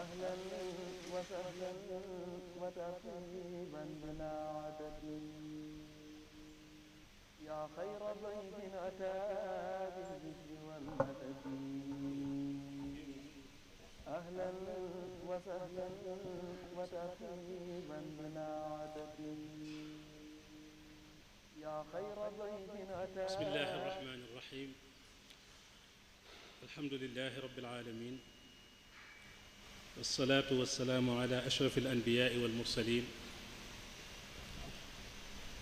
أهلا وسهلا وترحيبا بلا عدد يا خير ضيف أتى بالبشر والمدد أهلا وسهلا وترحيبا بلا عدد يا خير ضيف أتى. بسم الله الرحمن الرحيم الحمد لله رب العالمين والصلاة والسلام على أشرف الأنبياء والمرسلين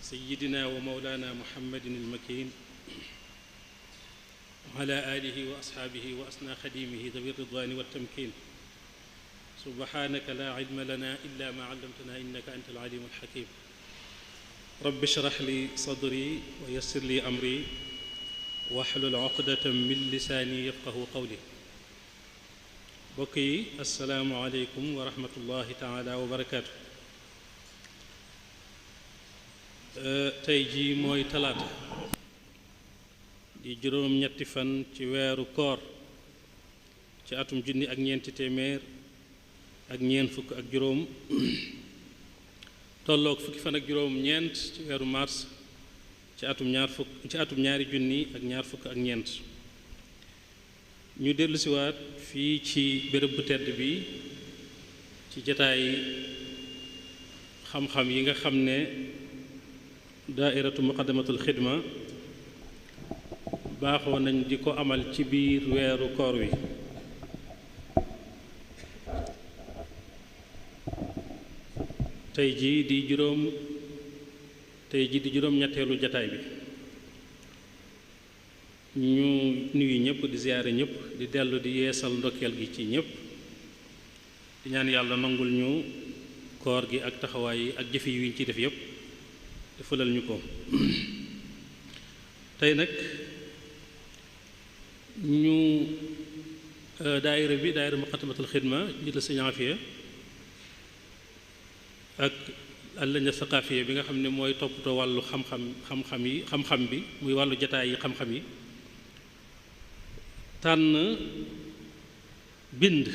سيدنا ومولانا محمد المكين وعلى آله وأصحابه وأسنى خديمه ذوي الرضوان والتمكين سبحانك لا علم لنا إلا ما علمتنا إنك أنت العليم الحكيم رب اشرح لي صدري ويسر لي أمري واحلل عقدة من لساني يفقه قولي بقي السلام عليكم ورحمة الله تعالى وبركاته tey jii mooy talaata di juróom-ñetti fan ci weeru koor ci atum junni ak ñeenti téeméer ak ñeent fukk ak juróom tolloog fukki fan ak juróom-ñeent ci weeru mars ci atum ñaari junni ak ñaar fukk ak ñeent ñu dellusiwaat fii ci béréb bu tedd bi ci jataay xam-xam yi nga xam ne daairatu muqaddamatul xidma baaxoo nañ di ko amal ci biir weeru koor wi tey ji di juróom-ñetteelu jataay bi ñu nuyu ñëpp di ziyaare ñëpp di dellu di yeesal ndokkeel gi ci ñëpp di ñaan yàlla nangul ñu koor gi ak taxawaay yi ak jëfe yi ñu ciy def yëpp te fulal ñu ko tey nag ñu daayira muqaddamatul xidma jiit la sëñ Afiya ak àllaña saqaafiya bi nga xam ne mooy toppatoo wàllu xam-xam bi muy wàllu jataay yi xam-xam yi tànn bind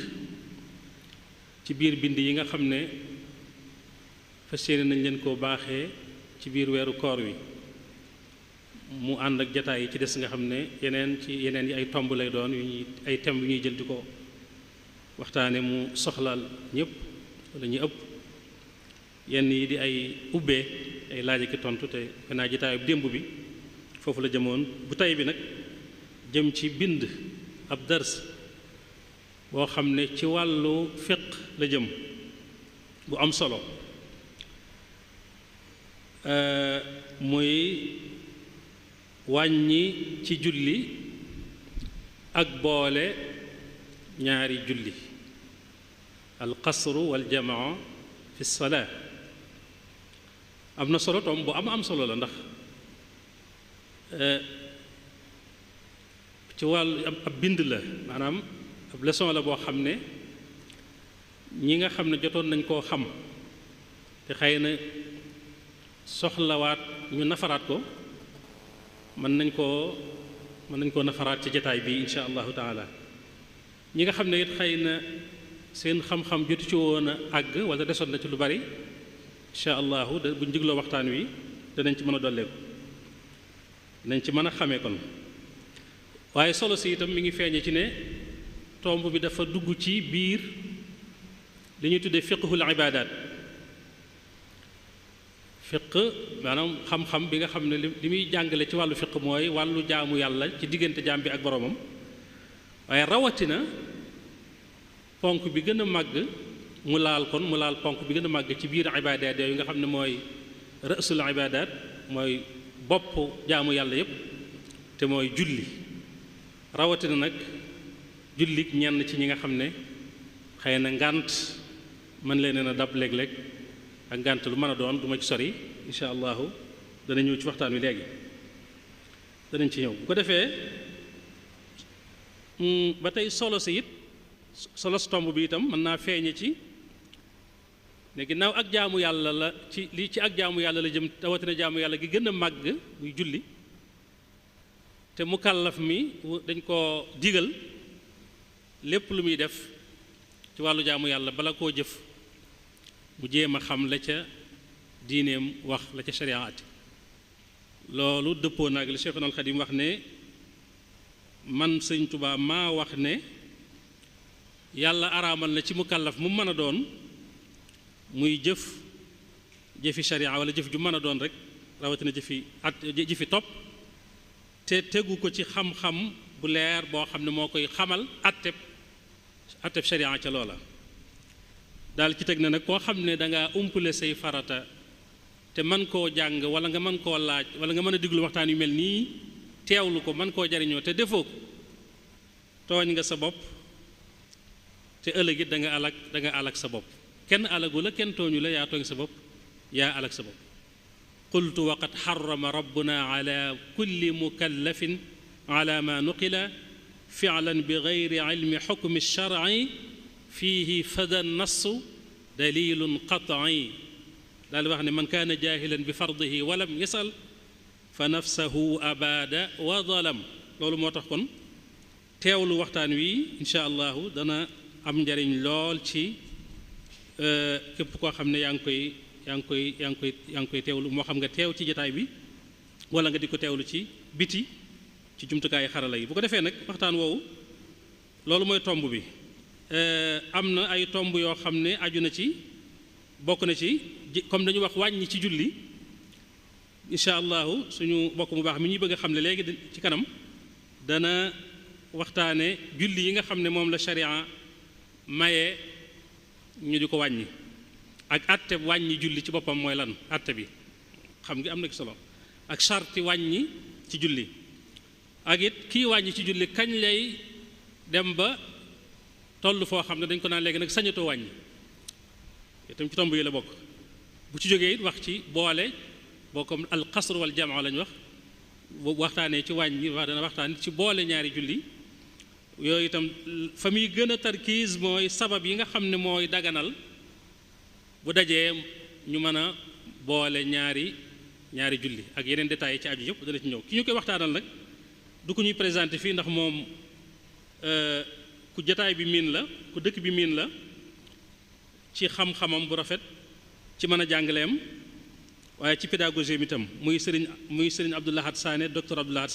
ci biir bind yi nga xam ne fas yéene nañ leen koo baaxee ci biir weeru koor wi mu ànd ak jataay yi ci des nga xam ne yeneen yi ay tomb lay doon ay thèmes yu ñuy jël di ko waxtaane mu soxlaal ñëpp wala ñu ëpp yenn yi di ay ubbee ay laaj ki tontu te gannaaw jataayu démb bi foofu la jëmoon bu tey bi nag jëm ci bind ab dars boo xam ne ci wàllu fiq la jëm bu am solo muy wàññi ci julli ak boole ñaari julli al qasru wal jamaa fi salaa am na solo tom bu am solo la ndax ci wàllu ab bind la maanaam ab leçon la boo xam ne ñi nga xam ne jotoon nañ koo xam te xëy na soxlawaat ñu nafaraat ko mën nañ koo nafaraat ci jataay bi insha allahu taala ñi nga xam ne it xëy na seen xam-xam jotu ci woon a àgg wala desoon na ci lu bari insha allahu buñ digloo waxtaan wi danañ ci mën a dolleeku danañ ci mën a xamee kon waaye solo si itam mi ngi feeñe ci ne tomb bi dafa dugg ci biir li ñuy tuddee fiqhul ibaadaat fiq maanaam xam-xam bi nga xam ne li muy jàngale ci wàllu fiq mooy wàllu jaamu yàlla ci diggante jaam bi ak boroomam waaye rawatina ponk bi gën a màgg mu laal ponk bi gën a màgg ci biir ibaadaat yooyu nga xam ne mooy rësul ibaadaat mooy bopp jaamu yàlla yépp te mooy julli rawatina nag jullik ñenn ci ñi nga xam ne xëy na ngànt mën leen a dab léeg-léeg ak ngànt lu mën a doon du ma ci sori insha allahu dana ñëw ci waxtaan wi léegi danañ ci ñëw bu ko defee ba tey solo si it solo si tomb bi itam mën naa feeñe ci ne ginnaaw ak jaamu yàlla la ci lii ci ak jaamu yàlla la jëm rawatina jaamu yàlla gi gën a màgg muy julli te mukallaf mi dañ koo digal lépp lu muy def ci wàllu jaamu yàlla bala koo jëf mu jéem a xam la ca diineem wax la ca sharia ati loolu dëppoo naag li Cheikhul Xadim wax ne man Sëñ Tuubaa maa wax ne yàlla araamal na ci mukallaf mu mën a doon muy jëfi sharia wala jëf ju mën a doon rek rawatina jëfi topp te tegu ko ci xam-xam bu leer boo xam ne moo koy xamal atteb sharia ca loola daal ci teg na nag koo xam ne dangaa umpule say farata te mën koo jàng wala nga mën koo laaj wala nga mën a diglu waxtaan yu mel nii teewlu ko mën koo jariñoo te defoo ko tooñ nga sa bopp te ëllëg it da nga alak sa bopp kenn alagu la kenn tooñu la yaa tooñ sa bopp yaa alak sa bopp qultu waqad xarama rabbuna ala kulli mukallafin ala ma nuqila fi'lan bi gayri ilmi xukmi shar'i fiihi fada nassu dalilun qat'i daal wax ne man kaana jaahilan bi fardihi walam yasal fa nafsahu abada wa zalam loolu moo tax kon teewlu waxtaan wi incha allahu dana am njariñ lool ci képp koo xam ne yaa ngi koy teewlu moo xam nga teew ci jataay bi wala nga di ko teewlu ci biti ci jumtukaayu xarala yi bu ko defee nag waxtaan woowu loolu mooy tomb bi am na ay tomb yoo xam ne aju na ci bokk na ci comme dañu wax wàññi ci julli incha allahu suñu bokk mu baax mi ñuy bëgg a xam ne léegi ci kanam dana waxtaane julli yi nga xam ne moom la sharia maye ñu di ko wàññi ak atte wàññi julli ci boppam mooy lan atte bi xam ngi am na ci solo ak sarti wàññi ci julli ak it kii wàññi ci julli kañ lay dem ba toll foo xam ne dañ ko naan léegi nag sañatoo wàññi itam ci tomb yi la bokk bu ci jógee it wax ci boole boo comme al qasr wal jamaa lañ wax waxtaanee ci wàññi wax dana waxtaan ci boole ñaari julli yooyu itam fa muy gën a tarkiis mooy sabab yi nga xam ne mooy daganal bu dajee ñu mën a boole ñaari julli ak yeneen détails yi ci aju yëpp dana ci ñëw ki ñu koy waxtaanal nag du ko ñuy présenté fii ndax moom ku jataay bi miin la ku dëkk bi miin la ci xam-xamam bu rafet ci mën a jàngaleem waaye ci pédagogie mi itam muy sëriñ Abdou Lahad Sané docteur Abdou Lahad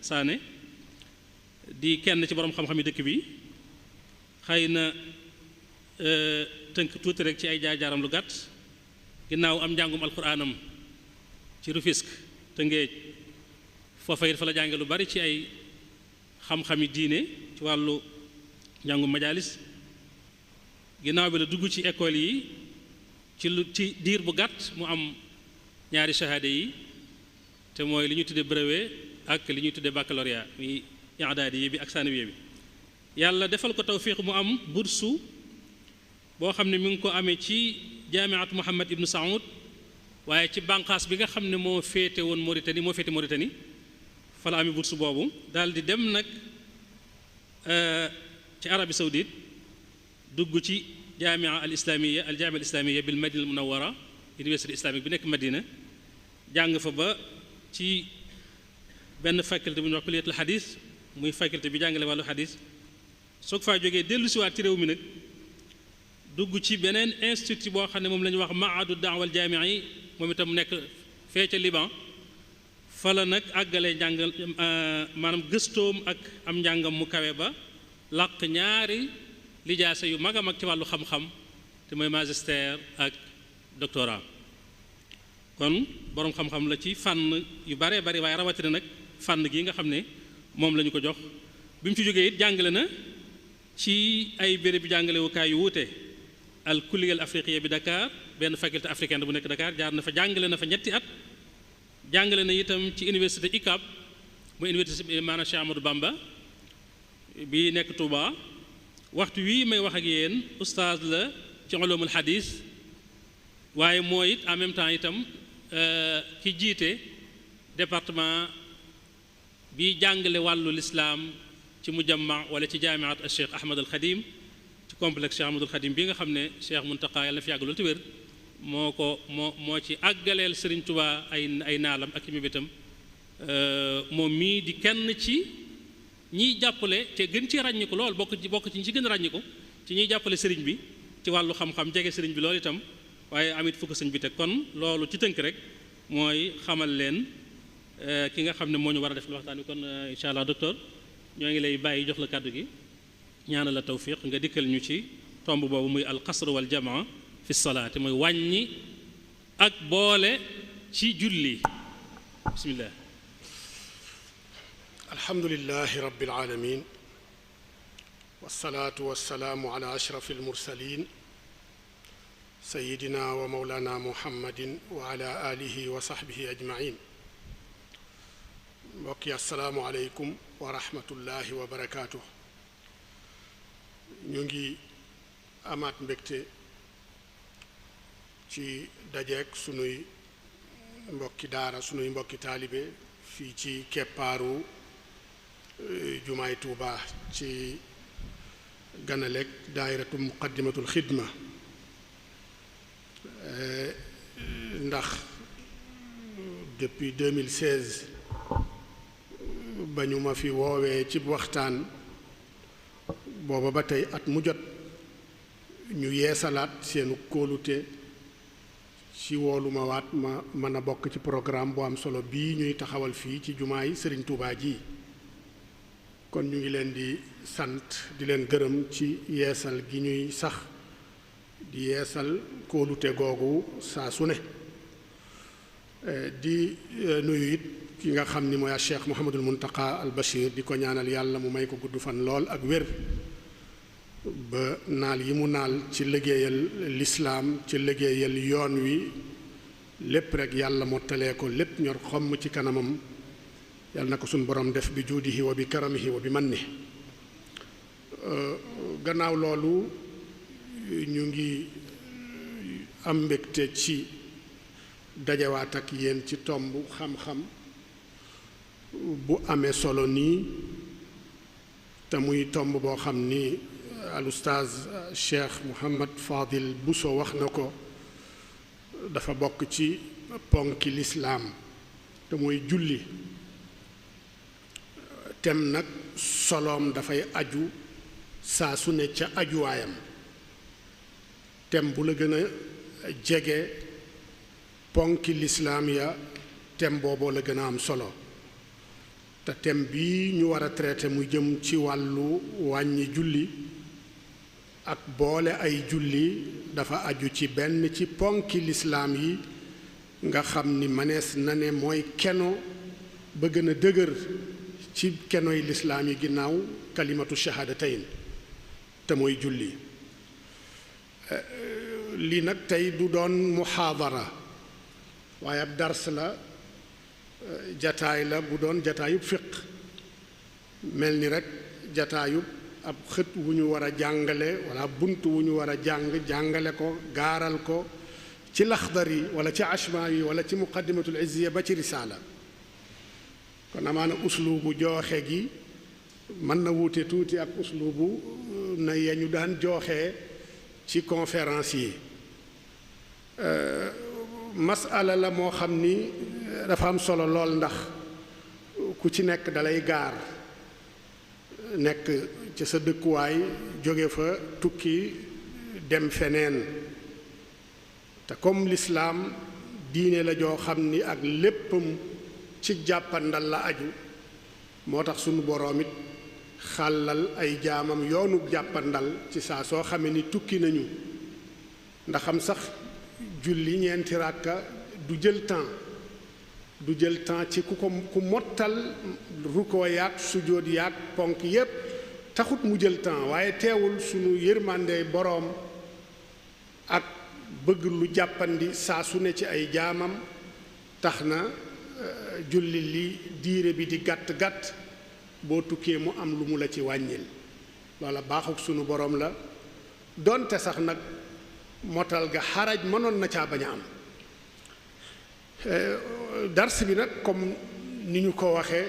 Sané di kenn ci borom xam-xam yi dëkk bi xëy na tënk tuuti rek ci ay jaar-jaaram lu gàtt ginnaaw am njàngum alxuraanam ci Rufisque Tëngéej foofa it fa la jànge lu bari ci ay xam-xami diine ci wàllu njàngum majalis ginnaaw bi la dugg ci école yi ci diir bu gàtt mu am ñaari shahada yi te mooy li ñuy tuddee brevet ak li ñuy tuddee baccalauréat muy i'daadi bi ak sanawiya bi yàlla defal ko tawfiq mu am bursu boo xam ne mi ngi ko amee ci jaamiat Muhammad ibnu Saoud waaye ci bànqaas bi nga xam ne moo féete Mauritanie fa la amee bursu boobu daal di dem nag ci Arabie Saoudite dugg ci jaamia al islamiya bil madina al munawwara université islamique bi nekk Madina jàng fa ba ci benn faculté bu ñuy wax kulliyatul xadis muy faculté bi jàngale wàllu xadis soog faa jógee dellu siwaat ci réew mi nag dugg ci beneen institut boo xam ne moom la ñuy wax maadu daawal jaamia yi moom itam nekk fee ca Liban fa la nag àggale njàngal maanaam gëstoom ak am njàngam mu kawe ba làq ñaari lijaasa yu mag a mag ci wàllu xam-xam te mooy magistère ak doctorat kon boroom xam-xam la ci fànn yu baree bari waaye rawatina nag fànn gi nga xam ne moom la ñu ko jox bi mu ci jógee it jàngale na ci ay béréb bi jàngalewukaay yu wuute al kulliya al afriqiya bi Dakar benn faculté africaine bu nekk Dakar jaar na fa jàngale na fa ñetti at jàngale na itam ci université ICAB muy université maanaam Cheikh Amadou Bamba bi nekk Touba waxtu wii may wax ak yéen oustaz la ci ulumul hadis waaye mooy it en même temps itam ki jiite département bi jàngale wàllu lislaam ci mujamma wala ci jaamiat al Cheikh Ahmad al Khadim ci complexe Cheikh Ahmad al Khadim bi nga xam ne Cheikh Muntaqa yàlla na fi yàgg loolu te wér moo ci àggaleel Serigne Touba ay naalam ak i mébétam moom mii di kenn ci ñiy jàppale te gën ci ràññiku lool bokk ci ñi ci gën a ràññiku ci ñuy jàppale sëriñ bi ci wàllu xam-xam jege sëriñ bi loolu itam waaye amit fukk sëñ bi teg kon loolu ci tënk rek mooy xamal leen ki nga xam ne moo ñu war a def lu waxtaan wi kon incha allah docteur ñoo ngi lay bàyyi jox la kàddu gi ñaanal la tawfiq nga dikkal ñu ci tomb boobu muy alqasr wal jamaa fi salaati mooy wàññi ak boole ci julli bismillah alhamdulillahi rabbil alamin wassalaatu wassalaamu ala ashrafil mursalin sayyidina wa mawlana muhammadin wa ala alihi wa sahbihi ajmain mbokk yi assalaamu aleykum wa rahmatullahi wa barakaatuh ñu ngi amaat mbégte ci dajeek sunuy mbokki daara sunuy mbokki taalibe fii ci keppaaru jumaay Tuuba ci ganaleeg daayiratu muqaddimatul xidma ndax depuis 2016 ba ñu ma fi woowee ci waxtaan booba ba tey at mu jot ñu yeesalaat seenu kóolute ci woolu ma waat ma mën a bokk ci programme bu am solo bii ñuy taxawal fii ci jumaay Sëriñ Tuubaa ji kon ñu ngi leen di sant di leen gërëm ci yeesal gi ñuy sax di yeesal kóolute googu saa su ne di nuyu it ki nga xam ni mooy Cheikh Mouhamadul Muntaqa al Bachir di ko ñaanal yàlla mu may ko gudd fan lool ak wér ba naal yi mu naal ci liggéeyal lislaam ci liggéeyal yoon wi lépp rek yàlla mottalee ko lépp ñor xomm ci kanamam yàlla na ko suñ borom def bi juudihi wa bi karamihi wa bi manni gannaaw loolu ñu ngi am mbégte ci dajawaat ak yéen ci tomb xam-xam bu amee solo nii te muy tomb boo xam ni al ustaaz Cheikh Mouhamad Fadil Bousso wax na ko dafa bokk ci ponki lislaam te mooy julli tem nag soloom dafay aju saa su ne ca ajuwaayam tem bu la gën a jege ponki lislaam ya tem booboo la gën a am solo te tem bii ñu war a traité mu jëm ci wàllu wàññi julli ak boole ay julli dafa aju ci benn ci ponki lislaam yi nga xam ni manees na ne mooy keno ba gën a dëgër ci kenoy lislaam yi ginnaaw kalimatu shahaadatayn te mooy julli lii nag tey du doon muhaadara waaye ab dars la jataay la bu doon jataayub fiq mel ni rek jataayub ab xët wu ñu war a jàngale wala bunt wu ñu war a jàngale ko gaaral ko ci laxdari wala ci ashmawi wala ci muqaddimatul izziya ba ci risaala kon amaana uslubu jooxe gi mën na wuute tuuti ak uslubu na ya ñu daan jooxee ci conférence yi masala la moo xam ni dafa am solo lool ndax ku ci nekk dalay gaar nekk ci sa dëkkuwaay jóge fa tukki dem feneen te comme lislaam diine la joo xam ni ak léppam ci jàppandal la aju moo tax sunu boroom it xàllal ay jaamam yoonu jàppandal ci saa soo xamee ni tukki nañu ndax am sax julli ñeenti ràkka du jël temps ci ku mottal rukkoo yaag sujjóot yaag ponk yépp taxut mu jël temps waaye teewul sunu yërmande boroom ak bëgg lu jàppandi saa su ne ci ay jaamam tax na julli li diire bi di gàtt-gàtt boo tukkee mu am lu mu la ci wàññil loola baaxuk sunu boroom la donte sax nag motal ga xaraj mënoon na caa bañ a am dars bi nag comme ni ñu ko waxee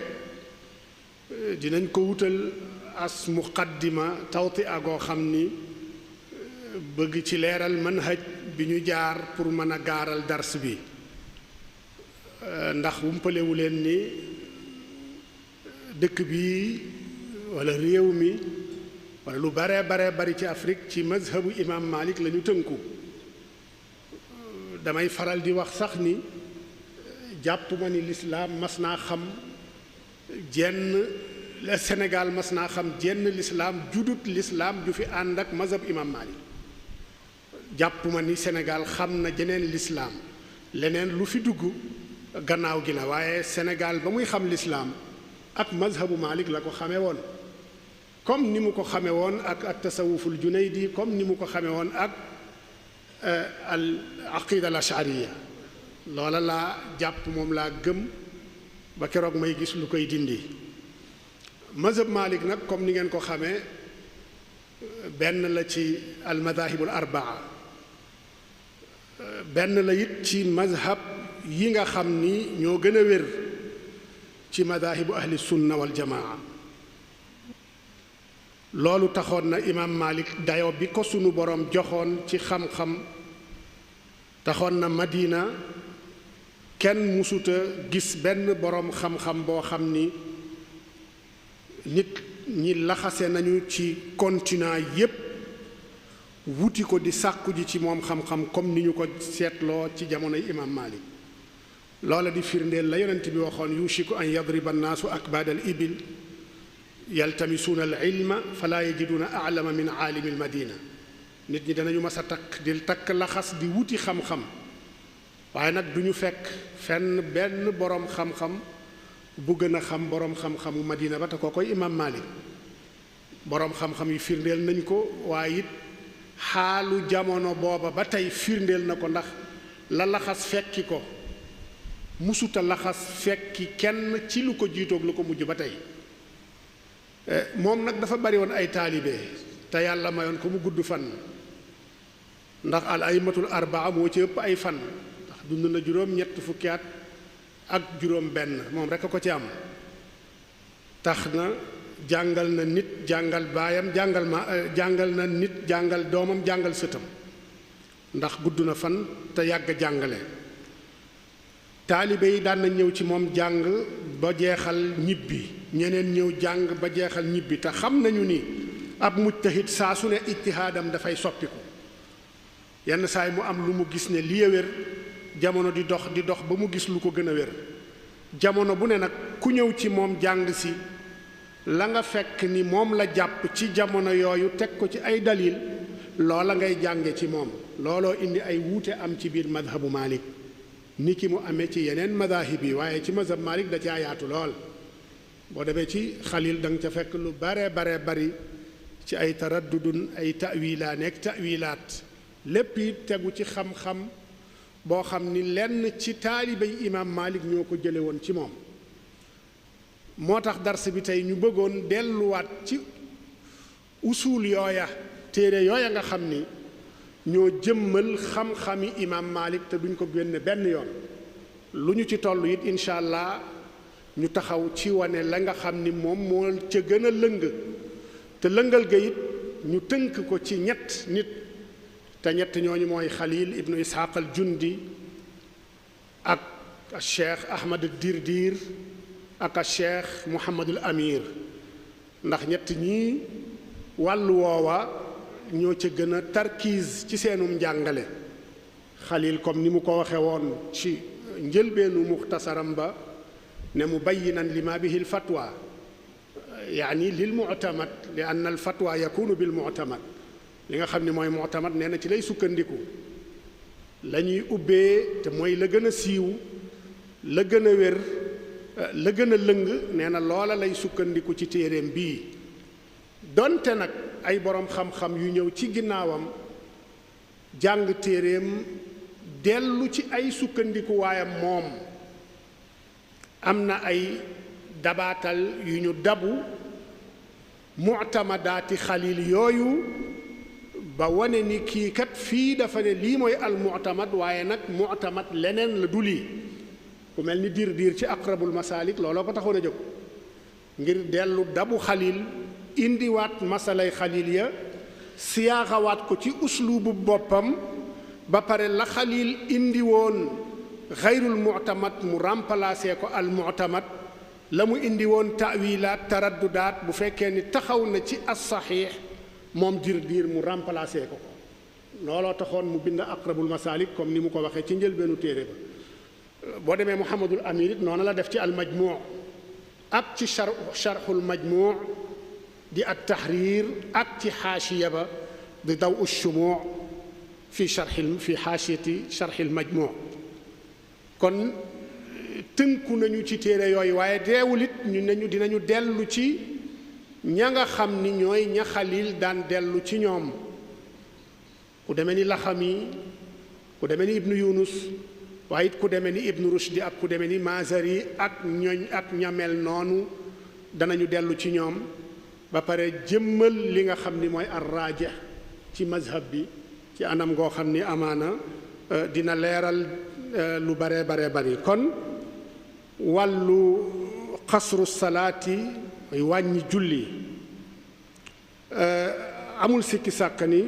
dinañ ko wutal as muqaddima tawti agoo xam ni bëgg ci leeral manhaj bi ñu jaar pour mën a gaaral dars bi ndax wumpalewu leen ni dëkk bi walla réew mi wala lu baree bari ci Afrique ci mazhabu imam Malik la ñu tënku. damay faral di wax sax ni jàpp ma ni lislaam mas naa xam jenn le Sénégal mas naa xam jenn lislaam judut lislaam ju fi ànd ak mazhab imam Malik. jàpp ma ni Sénégal xam na jeneen lislaam leneen lu fi dugg gannaaw gi la, waaye Sénégal ba muy xam lislaam ak mazhabu Malik la ko xamee woon, comme ni mu ko xamee woon ak tasawuful Junaydi, comme ni mu ko xamee woon ak al aqida al ashariya. loola laa jàpp, moom laa gëm ba keroog may gis lu koy dindi. mazhab Malik nag comme ni ngeen ko xamee benn la ci al madahibul arbaa, benn la it ci mazhab yi nga xam ni ñoo gën a wér ci madahibu ahli sunna wal jamaa. loolu taxoon na imaam Malik dayo bi ko sunu boroom joxoon ci xam-xam taxoon na Madina kenn musuta gis benn boroom xam-xam boo xam ni nit ñi laxase nañu ci continent yépp wuti ko di sàkku ji ci moom xam-xam comme ni ñu ko seetloo ci jamonoy imaam Malik. loola di firndeel la yonent bi waxoon yushiku an yadriba annaasu akbaadal ibil yaltamisuuna al ilma falaa yajiduuna a'lama min aalimi al madina. nit ñi danañu mas a takk laxas di wuti xam-xam, waaye nag duñu fekk fenn benn boroom xam-xam bu gën a xam boroom xam-xamu madina ba te koo koy imaam Malik. boroom xam-xam yi firndeel nañ ko, waaye it xaalu jamono booba ba tey firndeel na ko, ndax la laxas fekki ko musuta laxas fekki kenn ci lu ko jiitoog lu ko mujj ba tey. moom nag dafa bari woon ay taalibe te yàlla mayoon ko mu gudd fan, ndax al aymatul arbaa moo ci ëpp ay fan, ndax dund na juróom-ñett fukki at ak juróom-benn, moom rekk a ko ci am. tax na jàngal na nit jàngal baayam jàngal na nit jàngal doomam jàngal sëtam, ndax gudd na fan te yàgg jàngale. taalibe yi daan na ñëw ci moom jàng ba jeexal ñibbi, ñeneen ñëw jàng ba jeexal ñibbi, te xam nañu ni ab mujtahid saa su ne ijtihaadam dafay soppiku. yenn saay mu am lu mu gis ne lii a wér, jamono di dox ba mu gis lu ko gën a wér. jamono bu ne nag ku ñëw ci moom jàng si la nga fekk ni moom la jàpp ci jamono yooyu teg ko ci ay dalil, loola ngay jànge ci moom. looloo indi ay wuute am ci biir madhabu Malik ni ki mu amee ci yeneen madahib yi, waaye ci mazhab Malik da caa yaatu lool. boo demee ci Xalil da nga ca fekk lu bare bari ci ay taraddudun, ay ta'wilaan nekk ta'wilaat, lépp yi tegu ci xam-xam boo xam ni lenn ci taalibay imaam Malik ñoo ko jële woon ci moom. moo tax dars bi tey ñu bëggoon delluwaat ci usul yooya, téere yooya nga xam ni ñoo jëmmal xam-xami imaam Malik te duñ ko génne benn yoon. lu ñu ci toll it incha allah ñu taxaw ci wane la nga xam ni moom moo ca gën a lëng, te lëngal ga it ñu tënk ko ci ñett nit, te ñett ñooñu mooy Xalil ibnu Isxaaq al Jundi ak Cheikh Ahmad Dirdir ak Cheikh Muhammadul Amir. ndax ñett ñii wàllu woowa ñoo ca gën a tarkiis ci seenum njàngale. Xalil comme ni mu ko waxe woon ci njëlbeenu muxtasaram ba ne mubayyinan lima bihi al fatwa, yaani lil mu'tamad li anna al fatwa yakunu bil mu'tamad. li nga xam ne mooy mu'tamad nee na ci lay sukkandiku, la ñuy ubbee te mooy la gën a siiw, la gën a wér, la gën a lëng, nee na loola lay sukkandiku ci téeréem bii. donte nag ay boroom xam-xam yu ñëw ci ginnaawam jàng téeréem dellu ci ay sukkandiku waayam moom am na ay dabaatal yu ñu dabu mu'tamadaati Xalil yooyu ba wane ni kii kat fii dafa ne lii mooy al mu'tamad, waaye nag mu'tamad leneen la du lii. ku mel ni Dirdir ci aqrabul masalik looloo ko taxoon a jóg, ngir dellu dabu Xalil indiwaat masalay Xalil ya siyaaxawaat ko ci uslubu boppam, ba pare la Xalil indi woon xayrul mu'tamad mu remplacé ko al mu'tamad, la mu indi woon ta'wilaat taraddudaat bu fekkee ni taxaw na ci as saxiix moom diir mu remplacer ko looloo taxoon mu bind aqrabul masalik comme ni mu ko waxee ci njëlbeenu téere ba boo demee Muhammadul Amin it noonu la def ci al majmuu ak ci sharxul majmuu di at tahrir ak ci xaashiya ba di daw ushumuu fi xaashiyati sharxil majmuu kon tënku nañu ci téere yooyu waaye deewul it dinañu dellu ci ña nga xam ni ñooy ña Xalil daan dellu ci ñoom ku demee ni Laxami ku demee ni ibnu Yunus waaye it ku demee ni ibnu Rushdi ak ku demee ni Mazari ak ñamel noonu danañu dellu ci ñoom ba pare jëmmal li nga xam ni mooy ar-raajih ci mazhab bi ci anam goo xam ni amaana dina leeral lu bare bari kon wàllu xasru salaati mooy wàññi julli amul sikki sàkk ni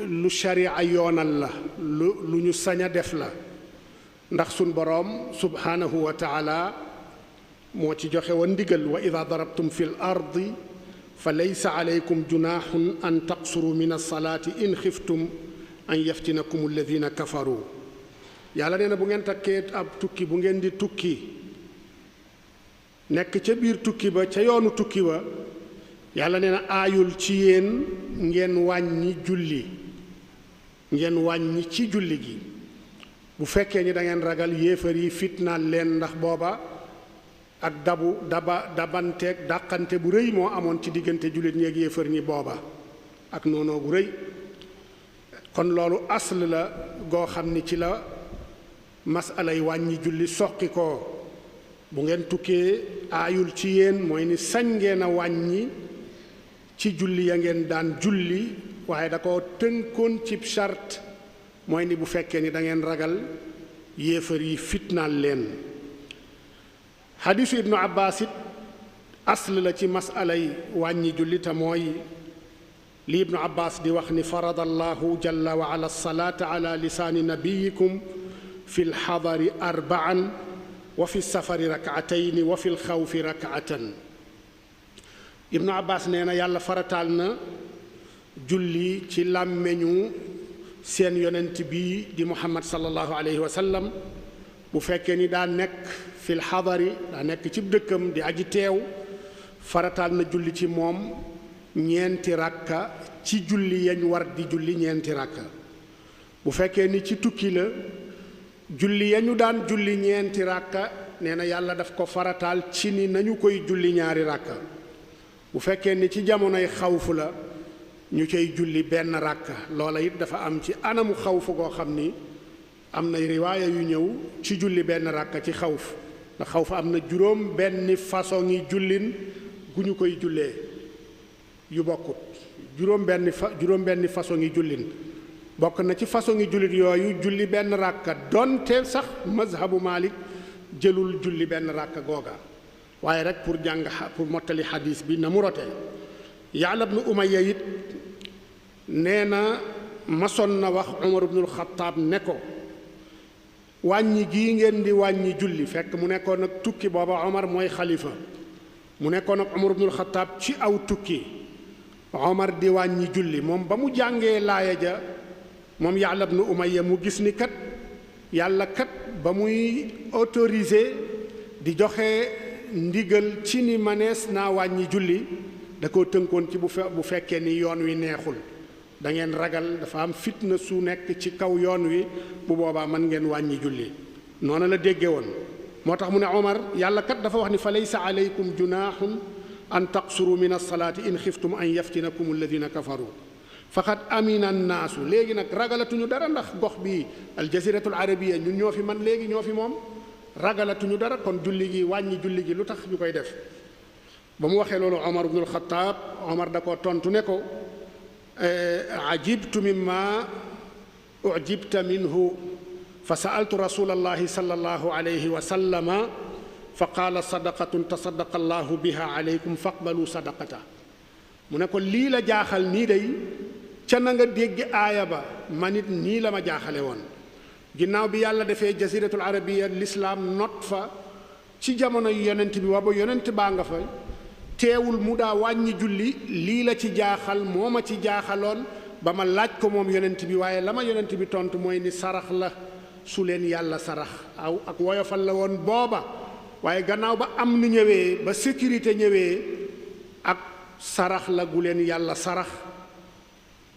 lu sharia yoonal la lu ñu sañ a def la ndax suñ boroom subhanahu wa taala moo ci joxe woon ndigal wa ida darabtum fi l ardi fa laysa alaykum junaaxun an taqsuru min alsalaati in xiftum an yaftinakum alladina kafaru yàlla nee na bu ngeen takkee ab tukki bu ngeen di tukki nekk ca biir tukki ba ca yoonu tukki ba yàlla nee na aayul ci yéen ngeen wàññi ci julli gi bu fekkee ni da ngeen ragal yéefar yi fitnaal leen ndax booba ak dabanteeg dàqante bu rëy moo amoon ci diggante jullit ñi ak yéefar ñi booba ak noonoo gu rëy kon loolu asl la goo xam ni ci la masalay wàññi julli soqi ko bu ngeen tukkee aayul ci yéen mooy ni sañ ngeen a wàññi ci julli ya ngeen daan julli waaye da ko tënkoon cib charte mooy ni bu fekkee ni da ngeen ragal yéefar yi fitnaal leen xadiisu ibnu abbas it asl la ci masalay wàññi julli te mooy li ibnu abbas di wax ni farada allahu jalla wa ala salaata ala lisaani nabiyikum fi lxadari arbaan wa fi safari rakatayni wa fi lxawfi rakatan ibnu abbas nee na yàlla farataal na julli ci làmmeñu seen yonent bi di muhammad sallallahu alayhi wa sallam bu fekkee ni daa nekk fil xadari daa nekk ci dëkkam di aji teew farataal na julli ci moom ñeenti rakka ci julli yañ war di julli ñeenti rakka bu fekkee ni ci tukki la julli yañu daan julli ñeenti rakka nee na yàlla daf ko farataal ci ni nañu koy julli ñaari rakka bu fekkee ni ci jamonoy xawfu la ñu cay julli benn rakka loola it dafa am ci anamu xawfu goo xam ni am na riwaaya yu ñëw ci julli benn rakka ci xawf ndax xawf am na juróom benn façon yi jullin gu ñu koy jullee yu bokkut juróom benn façon yi jullin bokk na ci façon yi jullit yooyu julli benn rakka donte sax mazhabu Malik jëlul julli benn rakka googa waaye rek pour mottali xadiis bi na mu rotee Ya'la ibnu Umayya it nee na mason na wax Umar ibnul Xattaab ne ko wàññi gii ngeen di wàññi julli fekk mu nekkoon ak tukki booba Omar mooy xalifa mu nekkoon ak Umar ibnul Xattaab ci aw tukki Omar di wàññi julli moom ba mu jàngee laaya ja moom Ya'la ibnu Umayya mu gis ni kat yàlla kat ba muy autorisé di joxe ndigal ci ni manees naa wàññi julli da koo tënkoon ci bu fekkee ni yoon wi neexul da ngeen ragal dafa am fitna su nekk ci kaw yoon wi bu boobaa mën ngeen wàññi julli noonu la dégge woon moo tax mu ne Omar yàlla kat dafa wax ni fa laysa alaykum junaaxun an taqsuru min alsalaati in xiftum an yaftinakum alladina kafaru faqad amina annaasu léegi nag ragalatuñu dara ndax gox bi aljaziratul arabiya ñun ñoo fi man léegi ñoo fi moom ragalatuñu dara kon julli gi wàññi julli gi lu tax ñu koy def ba mu waxee loolu Omar ibnul Xattaab Omar da ko tontu ne ko ajibtu mimma ujibta minhu fa sa'altu rasulallahi sallallahu alayhi wa sallama fa qaala sadaqatun tasaddaqa allahu biha alaykum faqbalu sadaqata mu ne ko lii la jaaxal nii day ca na nga dégg aaya ba man it nii la ma jaaxale woon ginnaaw bi yàlla defee jasiratul arabiya lislaam not fa ci jamono yu yonent bi booba yonent baa nga fa teewul mu daa wàññi julli lii la ci jaaxal moo ma ci jaaxaloon ba ma laaj ko moom yonent bi waaye la ma yonent bi tontu mooy ni sarax la su leen yàlla sarax aw ak woyofal la woon booba waaye gannaaw ba am ni ñëwee ba sécurité ñëwee ak sarax la gu leen yàlla sarax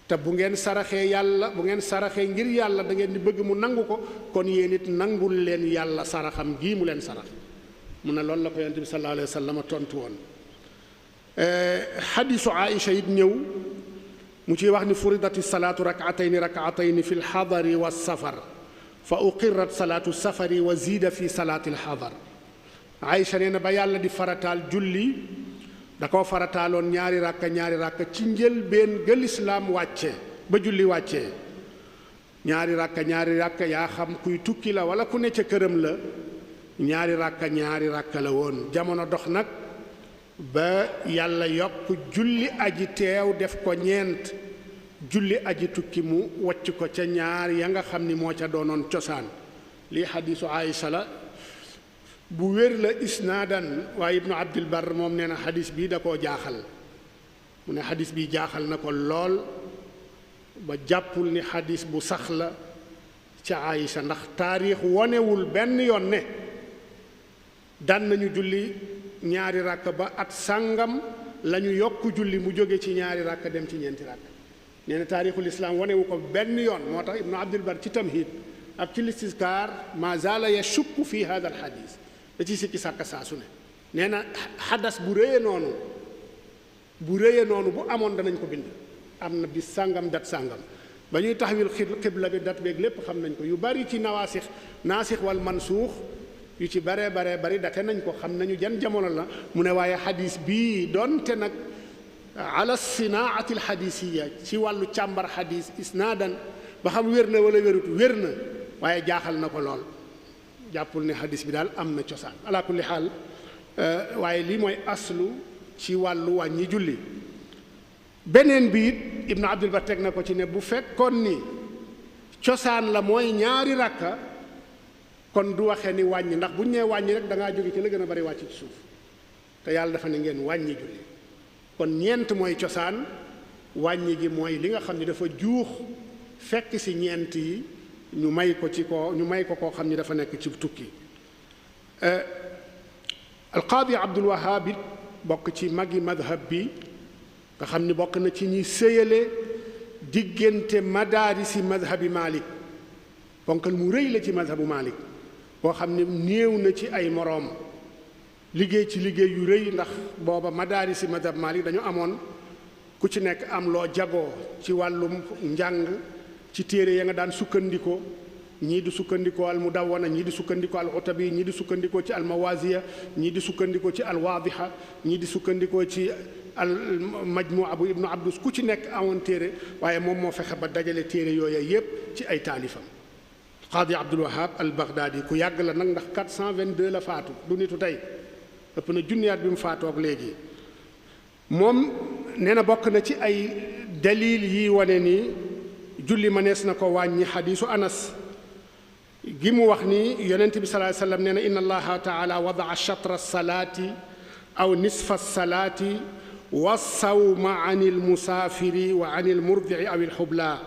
te bu ngeen saraxee yàlla bu ngeen saraxee ngir yàlla da ngeen di bëgg mu nangu ko kon yéen it nangul leen yàlla saraxam gii mu leen sarax mu ne loolu la ko yonent bi sallallahu alayhi wa sallam tontu woon xadisu Aïcha it ñëw mu ciy wax ni furidati salaatu rakaatayni fi lxadari wa safar fa uqirat salaatu safari wa ziida fi salaati lxadar Aïcha nee na ba yàlla di farataal julli da koo farataaloon ñaari ràkka ci njëlbéen ga lislaam wàcce ba julli wàccee ñaari ràkka yaa xam kuy tukki la wala ku ne ca këram la ñaari ràkka la woon jamono dox nag ba yàlla yokk julli aji teew def ko ñeent julli aji tukki mu wacc ko ca ñaar ya nga xam ni moo ca doonoon cosaan lii xadiisu Aïcha la bu wér la isnaadan waaye ibnu abdul bar moom nee na xadis bii da koo jaaxal mu ne xadis bi jaaxal na ko lool ba jàppul ni xadis bu sax la ca Aïcha ndax taarix wonewul benn yoon ne daan nañu julli ñaari ràkk ba at sàngam la ñu yokk julli mu jóge ci ñaari ràkk dem ci ñeenti ràkk nee na taarixul islaam wanewu ko benn yoon moo tax ibnu abdul bar ci tamhid ak ci listiskaar ma zaala yashukku fi hada al xadis da ciy sikki sàkka saa su ne nee na xadas bu rëyee noonu bu amoon danañ ko bind am na bis sàngam dat sàngam ba ñuy taxawil xibla bi dat beeg lépp xam nañ ko yu bari ci naasix wal mansuux yu ci baree bari date nañ ko xam nañu jan jamono la mu ne waaye xadis bii doonte nag ala sinaati al xadisiya ci wàllu càmbar xadis isnaadan ba xam wér na wala wérut wér na waaye jaaxal na ko lool jàppul ne xadis bi daal am na cosaan ala kulli xaal waaye lii mooy aslu ci wàllu wàññi julli beneen bi it ibnu abdul bar teg na ko ci ne bu fekkoon ni cosaan la mooy ñaari ràkka kon du waxee ni wàññi ndax bu ñu nee wàññi rek da ngaa jóge ci la gën a bari wàcc ci suuf te yàlla dafa ne ngeen wàññi julli kon ñeent mooy cosaan wàññi gi mooy li nga xam ne dafa juux fekk si ñeent yi ñu may ko koo xam ni dafa nekk ci tukki alqaadi abdul wahab it bokk ci magi madhab bi nga xam ni bokk na ci ñi séyale diggante madaarisi madhabi malik bonkal mu rëy la ci madhabu malik boo xam ne néew na ci ay moroom liggéey ci liggéey yu rëy ndax booba madaarisi madhab malik dañu amoon ku ci nekk am loo jagoo ci wàllum njàng ci téere ya nga daan sukkandikoo ñii di sukkandikoo al mudawwana ñii di sukkandikoo al utabi ñii di sukkandikoo ci al mawaziya ñii di sukkandikoo ci al waadiha ñii di sukkandikoo ci al majmua bu ibnu abdus ku ci nekk amoon téere waaye moom moo fexe ba dajale téere yooya yépp ci ay taalifam qaadi abdul wahab al baghdadi ku yàgg la nag ndax 422 la faatu du nitu tey ëpp na junniyaat bi mu faatoog léegi moom nee na bokk na ci ay dalil yi wane ni julli mënees na ko wàññi xadiisu anas gi mu wax ni yonent bi sallallahu alayhi wa sallam nee na inna allaha taala wadaa chatra salaati aw nisfa salaati wa sawma an almusaafiri wa an almurdici aw alxubla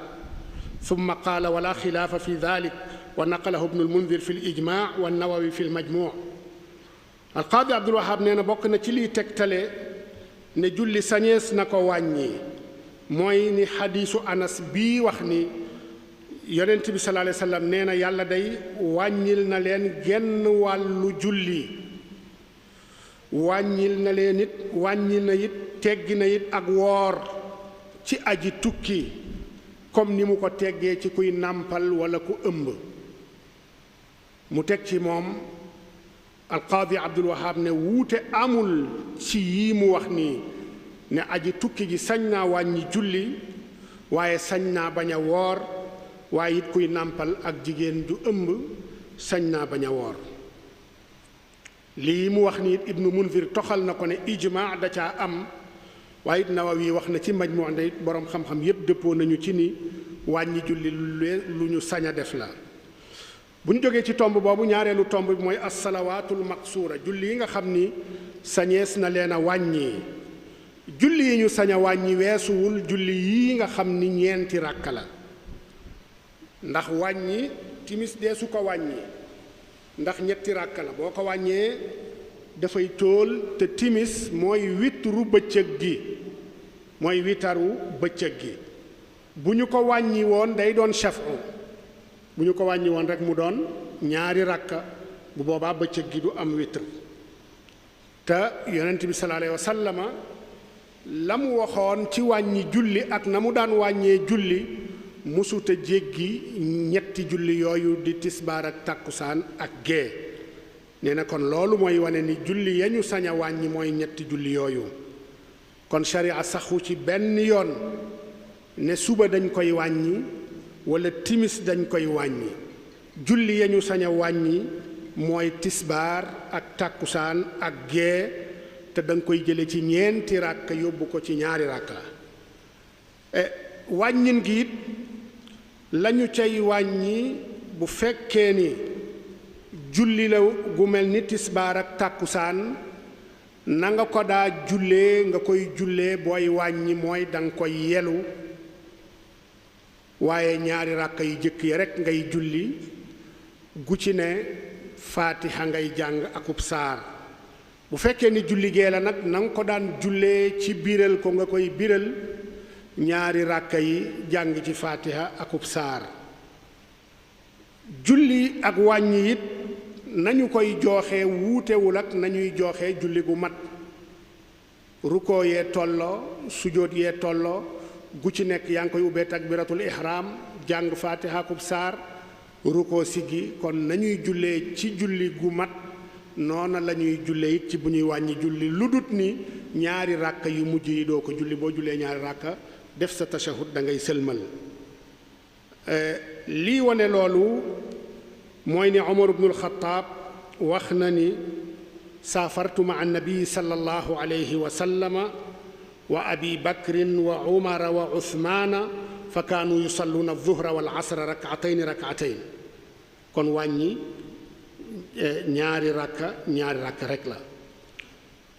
summa qaala wala xilaafa fi dalik wa naqalahu ibnu almundir fi alijmac wa nawawi fi almajmuc alqaadi abdul wahab nee na bokk na ci liy tegtale ne julli sañees na ko wàññi mooy ni xadiisu anas bii wax ni yonent bi sallallahu alayhi wa sallam nee na yàlla day wàññil na leen genn wàllu julli wàññil na it teggi na it ak woor ci aji tukki comme ni mu ko teggee ci kuy nàmpal wala ku ëmb mu teg ci moom alqaadi abdul wahab ne wuute amul ci yii mu wax nii ne aji tukki ji sañ naa wàññi julli waaye sañ naa bañ a woor waaye it kuy nàmpal ak jigéen ju ëmb sañ naa bañ a woor lii mu wax ni it ibnu munzir toxal na ko ne ijmaa da caa am waaye it nawawi wax na ci majmu nde it boroom xam-xam yépp dëppoo nañu ci ni wàññi julli lu ñu sañ a def la bu ñu jógee ci tomb boobu ñaareelu tomb bi mooy assalawaatul maqsuura julli yi nga xam ni sañees na leen a wàññi. julli yi ñu sañ a wàññi weesuwul julli yi nga xam ni ñeenti ràkka la, ndax wàññi timis dee su ko wàññi ndax ñetti ràkka la, boo ko wàññee dafay tóol te timis mooy witru bëccëg gi, mooy witaru bëccëg gi. bu ñu ko wàññi woon day doon shafu, bu ñu ko wàññi woon rek mu doon ñaari ràkka, bu boobaa bëccëg gi du am witr. te yonent bi sallallahu alayhi wa sallama la mu waxoon ci wàññi julli ak na mu daan wàññee julli musuta jéggi ñetti julli yooyu di tisbaar ak tàkkusaan ak gee. nee na kon loolu mooy wane ni julli ya ñu sañ a wàññi mooy ñetti julli yooyu. kon sharia saxu ci benn yoon ne suba dañ koy wàññi wala timis dañ koy wàññi. julli ya ñu sañ a wàññi mooy tisbaar ak tàkkusaan ak gee, te da nga koy jële ci ñeenti ràkk yóbbu ko ci ñaari ràkk la. wàññin gi it lañu cay wàññi bu fekkee ni julli la gu mel ni tisbaar ak tàkkusaan na nga ko daa jullee nga koy jullee booy wàññi mooy da nga koy yelu, waaye ñaari ràkk yu jëkk yi rekk ngay julli, gu ci ne faatiha ngay jàng akub saar. bu fekkee ni julli gee la nag na nga ko daan jullee ci biral ko nga koy biral, ñaari ràkka yi jàng ci faatiha akub saar. julli ak wàññi it nañu koy jooxee wuutewul ak nañuy jooxee julli gu mat. rukkoo yee tolloo, sujjóot yee tolloo, gu ci nekk yaa ngi koy ubbee takbiratul ihram jàng faatiha akub saar, rukkoo siggi. kon nañuy jullee ci julli gu mat noona la ñuy jullee it ci bu ñuy wàññi julli, lu dut ni ñaari ràkka yu mujj yi doo ko julli. boo jullee ñaari ràkka def sa tashahud da ngay sëlmal. lii wane loolu mooy ne Umar ibnul Xattaab wax na ni saafartu ma annabi sallallahu alayhi wa sallama wa abi bakrin wa umara wa uthmaana fa kaanu yusalluuna alzuhra wal asra rak'atayn. kon wàññi ñaari ràkka rek la.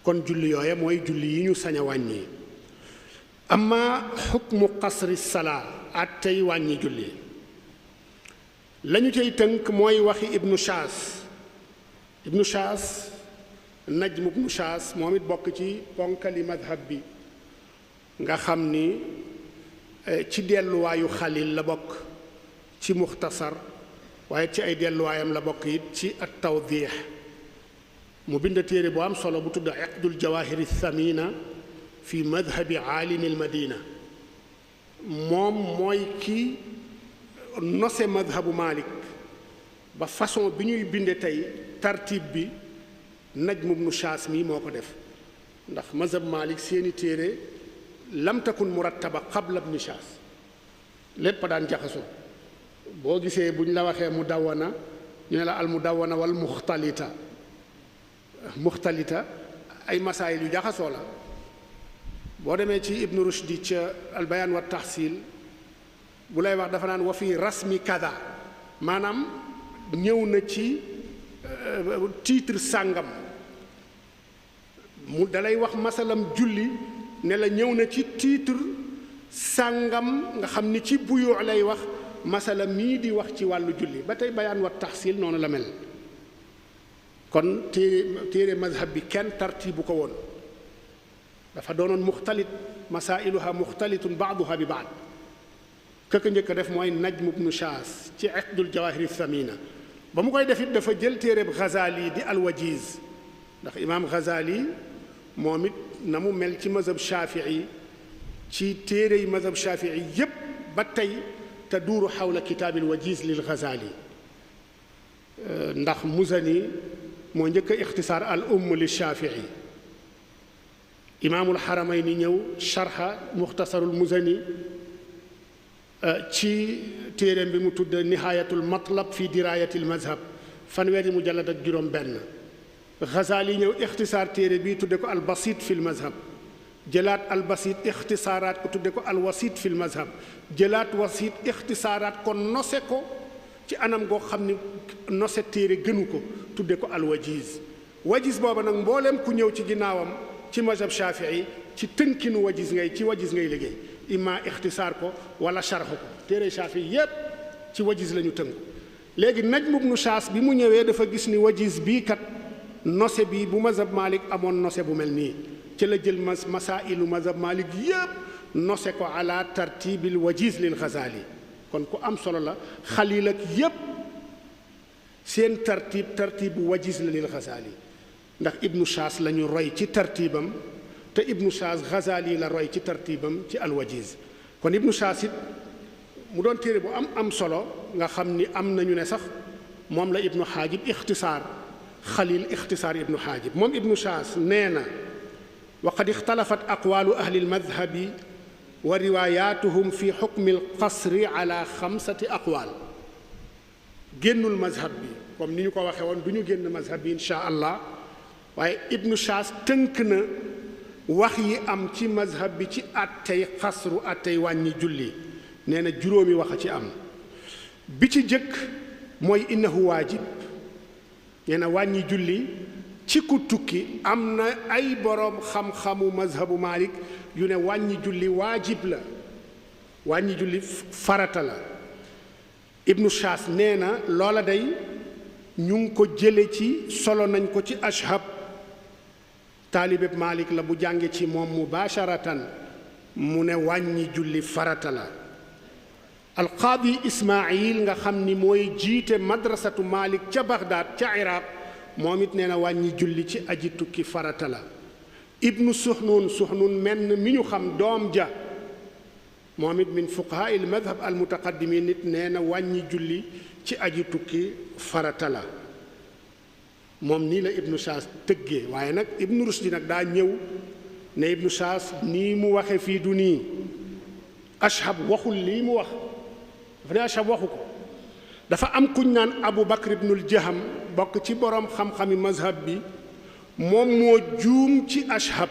kon julli yooye mooy julli yi ñu sañ a wàññi. amma xukmu qasri salaa at tey wàññi julli lañu cay tënk mooy waxi ibnu Shaas Najm ibnu Shaas moom it bokk ci ponkali madhab bi nga xam ni ci delluwaayu Xalil la bokk ci Muxtasar, waaye ci ay delluwaayam la bokk it ci at tawdiix. mu bind téere bu am solo bu tudd Iqdul Jawaahiri Thamina fi madhabi aalimi almadina. moom mooy ki nose madhabu Malik ba façon bi ñuy binde tey tartib bi Najm ibnu Shaas mi moo ko def, ndax mazhab Malik seeni téere lam takun murattaba qabla ibnu Shaas, lépp daan jaxasoo. boo gisee bu ñu la waxee mudawwana ñu ne la al mudawwana wal muxtalita ay masaayil yu jaxasoo la. boo demee ci ibnu Rushdi ca al bayaan wa tahsil bu lay wax dafa naan wa fi rasmi kada, maanaam ñëw na ci titre sàngam, mu dalay wax masalam julli ne la ñëw na ci titre sàngam, nga xam ni ci buyu lay wax masala mii di wax ci wàllu julli. ba tey bayaan wa tahsil noonu la mel. kon téere mazhab bi kenn tartibu ko woon, dafa doonoon muxtalit, masailuha muxtalitun baaduha bi baad. këkk njëkk a def mooy Najm ibnu Shaas ci Iqdul Jawaahiri Thamina. ba mu koy def it dafa jël téereb Ghazali di alwajiz, ndax imaam Ghazali moom it na mu mel ci mazhab Shafii, ci téere yi mazhab Shafii yépp ba tey taduuru xawla kitaabil wajiz lil Ghazali. ndax Muzani moo njëkk a ixtisaar al li Shafii. imaamul Xaramayni ñëw sharxa muxtasarul Muzani ci téeréem bi mu tudd Nihaayatul Matlab fi diraayatil mazhab, fanweeri mujallad ak juróom benn. Ghazali ñëw ixtisaar téere bi tudde ko al basit fil mazhab, jëlaat al basit ixtisaaraat ko tudde ko al wasit fil mazhab, jëlaat wasit ixtisaaraat ko nose ko ci anam goo xam ni nose téere gënu ko tudde ko alwajiz wajiz booba nag mbooleem ku ñëw ci ginnaawam ci mazhab Shafii ci tënkinu wajiz ngay liggéey imma ixtisaar ko wala sharxu ko téere Shafii yépp ci wajiz la ñu tënku léegi Najm ibnu Shaas bi mu ñëwee dafa gis ni wajiz bii kat nose bi bu mazhab Malik amoon nose bu mel nii ci la jël masailu mazhab Malik yépp nose ko ala tartibil wajiz lil Ghazali kon ku am solo la Xalil ak yépp seen tartibu wajiz la lil Ghazali ndax ibnu Shaas la ñu roy ci tartibam te ibnu Shaas Ghazali la roy ci tartibam ci alwajiz kon ibnu Shaas it mu doon téere bu am solo nga xam ni am nañu ne sax moom la ibnu Xaajib ixtisaar Xalil ixtisaar ibnu Xaajib moom ibnu Shaas nee na wa qad ixtalafat aqwaalu ahli almadhabi wa riwaayatuhum fi xukmi alqasri ala 5 aqwaal génnul mazhab bi comme ni ñu ko waxee woon du ñu génn mazhab bi insha allah waaye ibnu Shaas tënk na wax yi am ci mazhab bi ci attey xasru attey wàññi julli nee na juróomi wax a ci am bi ci jëkk mooy innahu waajib nee na wàññi julli ci ku tukki am na ay boroom xam-xamu mazhabu Malik yu ne wàññi julli waajib la wàññi julli farata la ibnu Shaas nee na loola day ñu ngi ko jële ci solo nañ ko ci Ashhab taalibeb Malik la bu jànge ci moom mubasharatan mu ne wàññi julli farata la alqaadi Ismaayil nga xam ni mooy jiite madrasatu Malik ca Baghdad ca Iraq moom it nee na wàññi julli ci aji tukki farata la ibnu Suhnun menn mi ñu xam doom ja moom it min fuqahaa il madhab al mutaqaddimin nit nee na wàññi julli ci aji tukki farata la moom nii la ibnu Shaas tëggee waaye nag ibnu Rushdi nag daa ñëw ne ibnu Shaas nii mu waxe fii du nii Ashhab waxul lii mu wax dafa ne Ashhab waxu ko dafa am kuñ naan Abu Bakr ibnul Jaham bokk ci boroom xam-xami mazhab bi moom moo juum ci Ashhab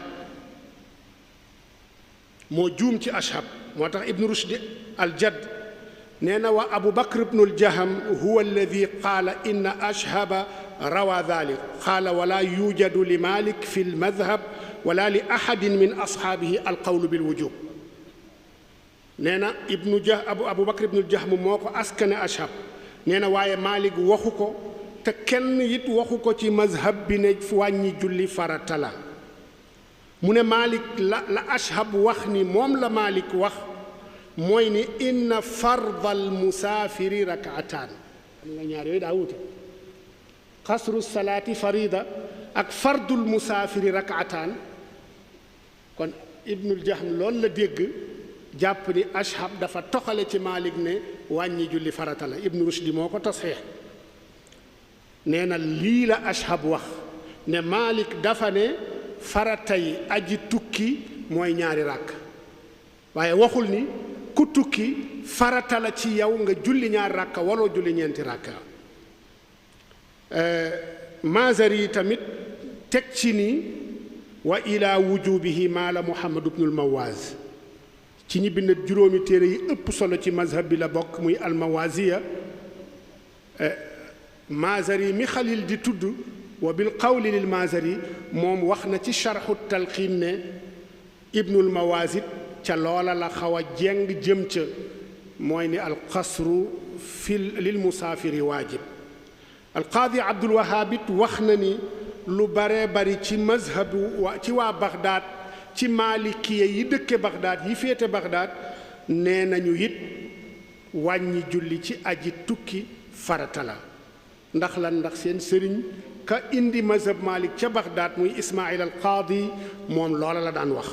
moo tax ibnu Rushdi al-Jadd nee na wa Abu Bakr ibnul Jaham huwa alladi qaala inna Ashhaba rawa dalik qaala wala yujadu li Malik fi lmadhab wala li ahadin min ashaabihi alqawlu bilwujub nee na Abu Bakr ibnul Jaham moo ko askane Ashhab nee na waaye Malik waxu ko te kenn it waxu ko ci mazhab bi ne wàññi julli farata la mu ne Malik la Ashhab wax ni moom la Malik wax mooy ni inna fardal musaafiri rakaataan xam nga ñaar yooyu daa wute xasru salaati farida ak fardul musaafiri rakaataan kon ibnul Jahm loolu la dégg jàpp ni Ashhab dafa toxale ci Malik ne wàññi julli farata la ibnu Rushdi moo ko tasxiix nee na lii la Ashhab wax ne Malik dafa ne faratay aji tukki mooy ñaari ràkk waaye waxul ni ku tukki farata la ci yow nga julli ñaari ràkka waloo julli ñeenti ràkka Maazari tamit teg ci ni wa ila wujubihi maala Muhammad ibnul Mawaaz ci ñi bind juróomi téere yi ëpp solo ci mazhab bi la bokk muy almawaziya Maazari mi Xalil di tudd wa bil qawli lil Maazari moom wax na ci sharxu talxiin ne ibnul Mawaazit ca loola la xaw a jeng jëm ca mooy ni alqasru lil musaafiri waajib alqaadi Abdul Wahab it wax na ni lu baree bari ci mazhabu ci waa Baghdad ci maalikiya yi dëkke Baghdad yi féete Baghdad nee nañu it wàññi julli ci aji tukki farata la ndax lan ndax seen sëriñ ka indi mazhab Malik ca Baghdad muy Ismail al Qaadi moom loola la daan wax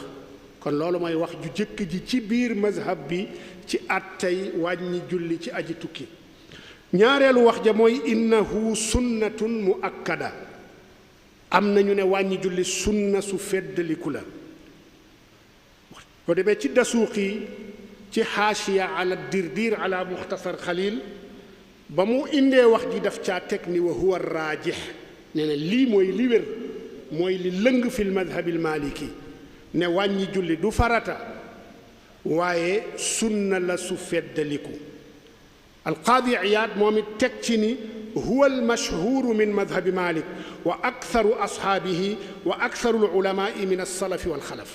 kon loolu mooy wax ju jëkk ji ci biir mazhab bi ci attey wàññi julli ci aji tukki ñaareelu wax ja mooy innahu sunnatun muakkada am nañu ne wàññi julli sunna su feddaliku la boo demee ci Dasuuqi ci xaashiya ala dirdir ala muxtasar Xalil ba mu indee wax ji daf caa teg ni wa huwa raajix nee na lii mooy li wér mooy li lëng fil madhabil maliki ne wàññi julli du farata waaye sunna la su feddaliku alqaadi Iyaad moom it teg ci ni huwa almashhuuru min madhabi Malik wa aktharu ashaabihi wa aktharu alulamaai min alsalafi walxalaf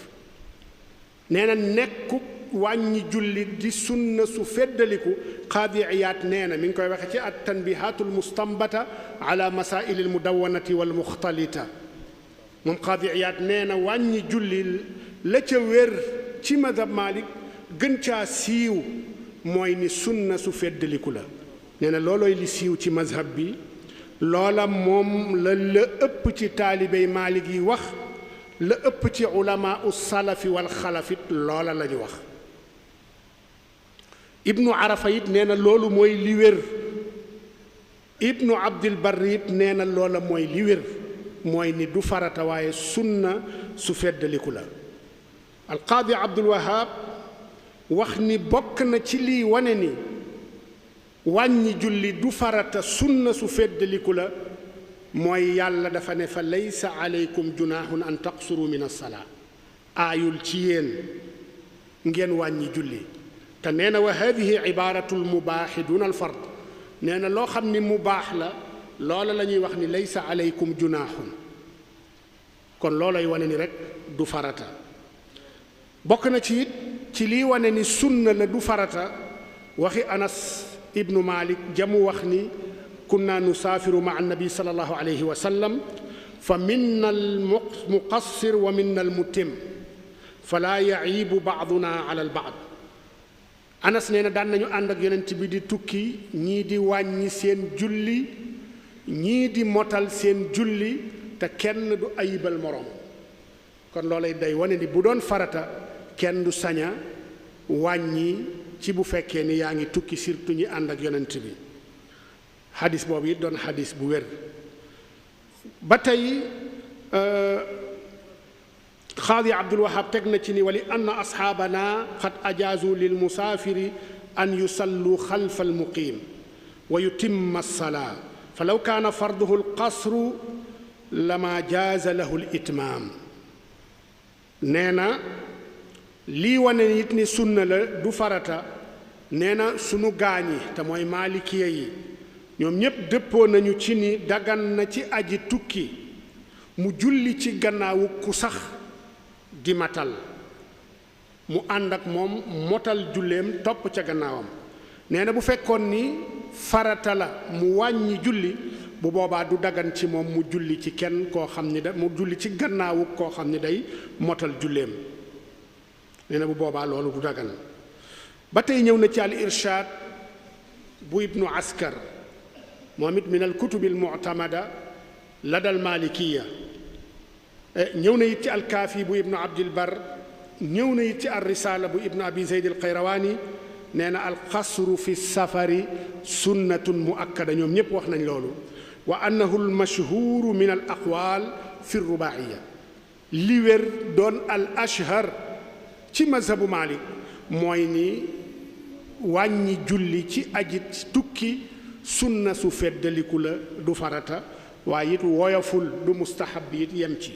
nee na nekku wàññi julli di sunna su feddaliku qaadi Iyaad nee na mi ngi koy waxe ci at tanbihaatu almustambata ala masaili almudawanati walmuxtalita moom qaadi Iyaad nee na wàññi julli la ca wér ci madhab Malik gën caa siiw mooy ni sunna su feddaliku la nee na loolooy li siiw ci mazhab bi loola moom la ëpp ci taalibey Maalik yi wax la ëpp ci ulamaa u salafi wal xalafit loola la ñu wax ibnu Arafa it nee na loolu mooy li wér ibnu Abdil Barri it nee na loola mooy li wér mooy ni du farata waaye sunna su feddaliku la alqaadi Abdul Wahab wax ni bokk na ci lii wane ni wàññi julli du farata sunna su feddaliku la mooy yàlla dafa ne fa laysa aleykum junaahun an taqsuru min alsalaa aayul ci yéen ngeen wàññi julli te nee na wa hadihi ibaratu lmubaaxi duna alfard nee na loo xam ni mubaax la loola la ñuy wax ni laysa aleykum junaahun kon loolay wane ni rek du farata bokk na ci it ci lii wane ni sunna la du farata waxi Anas ibnu Malik jamu wax ni kunna nusaafiru maa annabi sallallahu alayhi wa sallam fa minna almuqassir wa minna almutim fala yaciibu baaduna ala albaad Anas nee na daan nañu ànd ak yonent bi di tukki ñii di wàññi seen julli ñii di motal seen julli te kenn du ayibal moroom kon loolay day wane ni bu doon farata kenn du saña wàññi ci bu fekkee ni yaa ngi tukki surtout ñi ànd ak yonent bi xadis boobu it doon xadis bu wér ba tey xaadi Abdul Wahab teg na ci ni wali anna asxaabana qad ajaazu lil musaafiri an yusallu xalfa almuqiim wa yutimma alsalaa fa law kaana farduhu alqasru lama jaaza lahu litmaam nee na lii wane it ni sunna la du farata nee na sunu gaañi te mooy maalikiya yi ñoom ñépp dëppoo nañu ci ni dagan na ci aji tukki mu julli ci gannaawu ku sax di matal mu ànd ak moom motal julleem topp ca gannaawam nee na bu fekkoon ni farata la mu wàññi julli bu boobaa du dagan ci moom mu julli ci kenn koo xam ni mu julli ci gannaawu koo xam ni day motal julleem nee na bu boobaa loolu du dagan ba tey ñëw na ci al irshaad bu ibnu askar moom it min al kutubi al mu'tamada lada al malikiya ñëw na it ci al kaafi bu ibnu abdil bar ñëw na it ci al risaala bu ibnu abi zayd al qayrawaani nee na al qasru fi safari sunnatun muakkada ñoom ñépp wax nañ loolu wa annahu al mashhuuru min al aqwaal fi rubaaiya li wér doon al ashhar ci mazhabu Malik mooy ni wàññi julli ci aji tukki sunna su feddaliku la du farata waaye it woyoful du mustahab bi it yem ci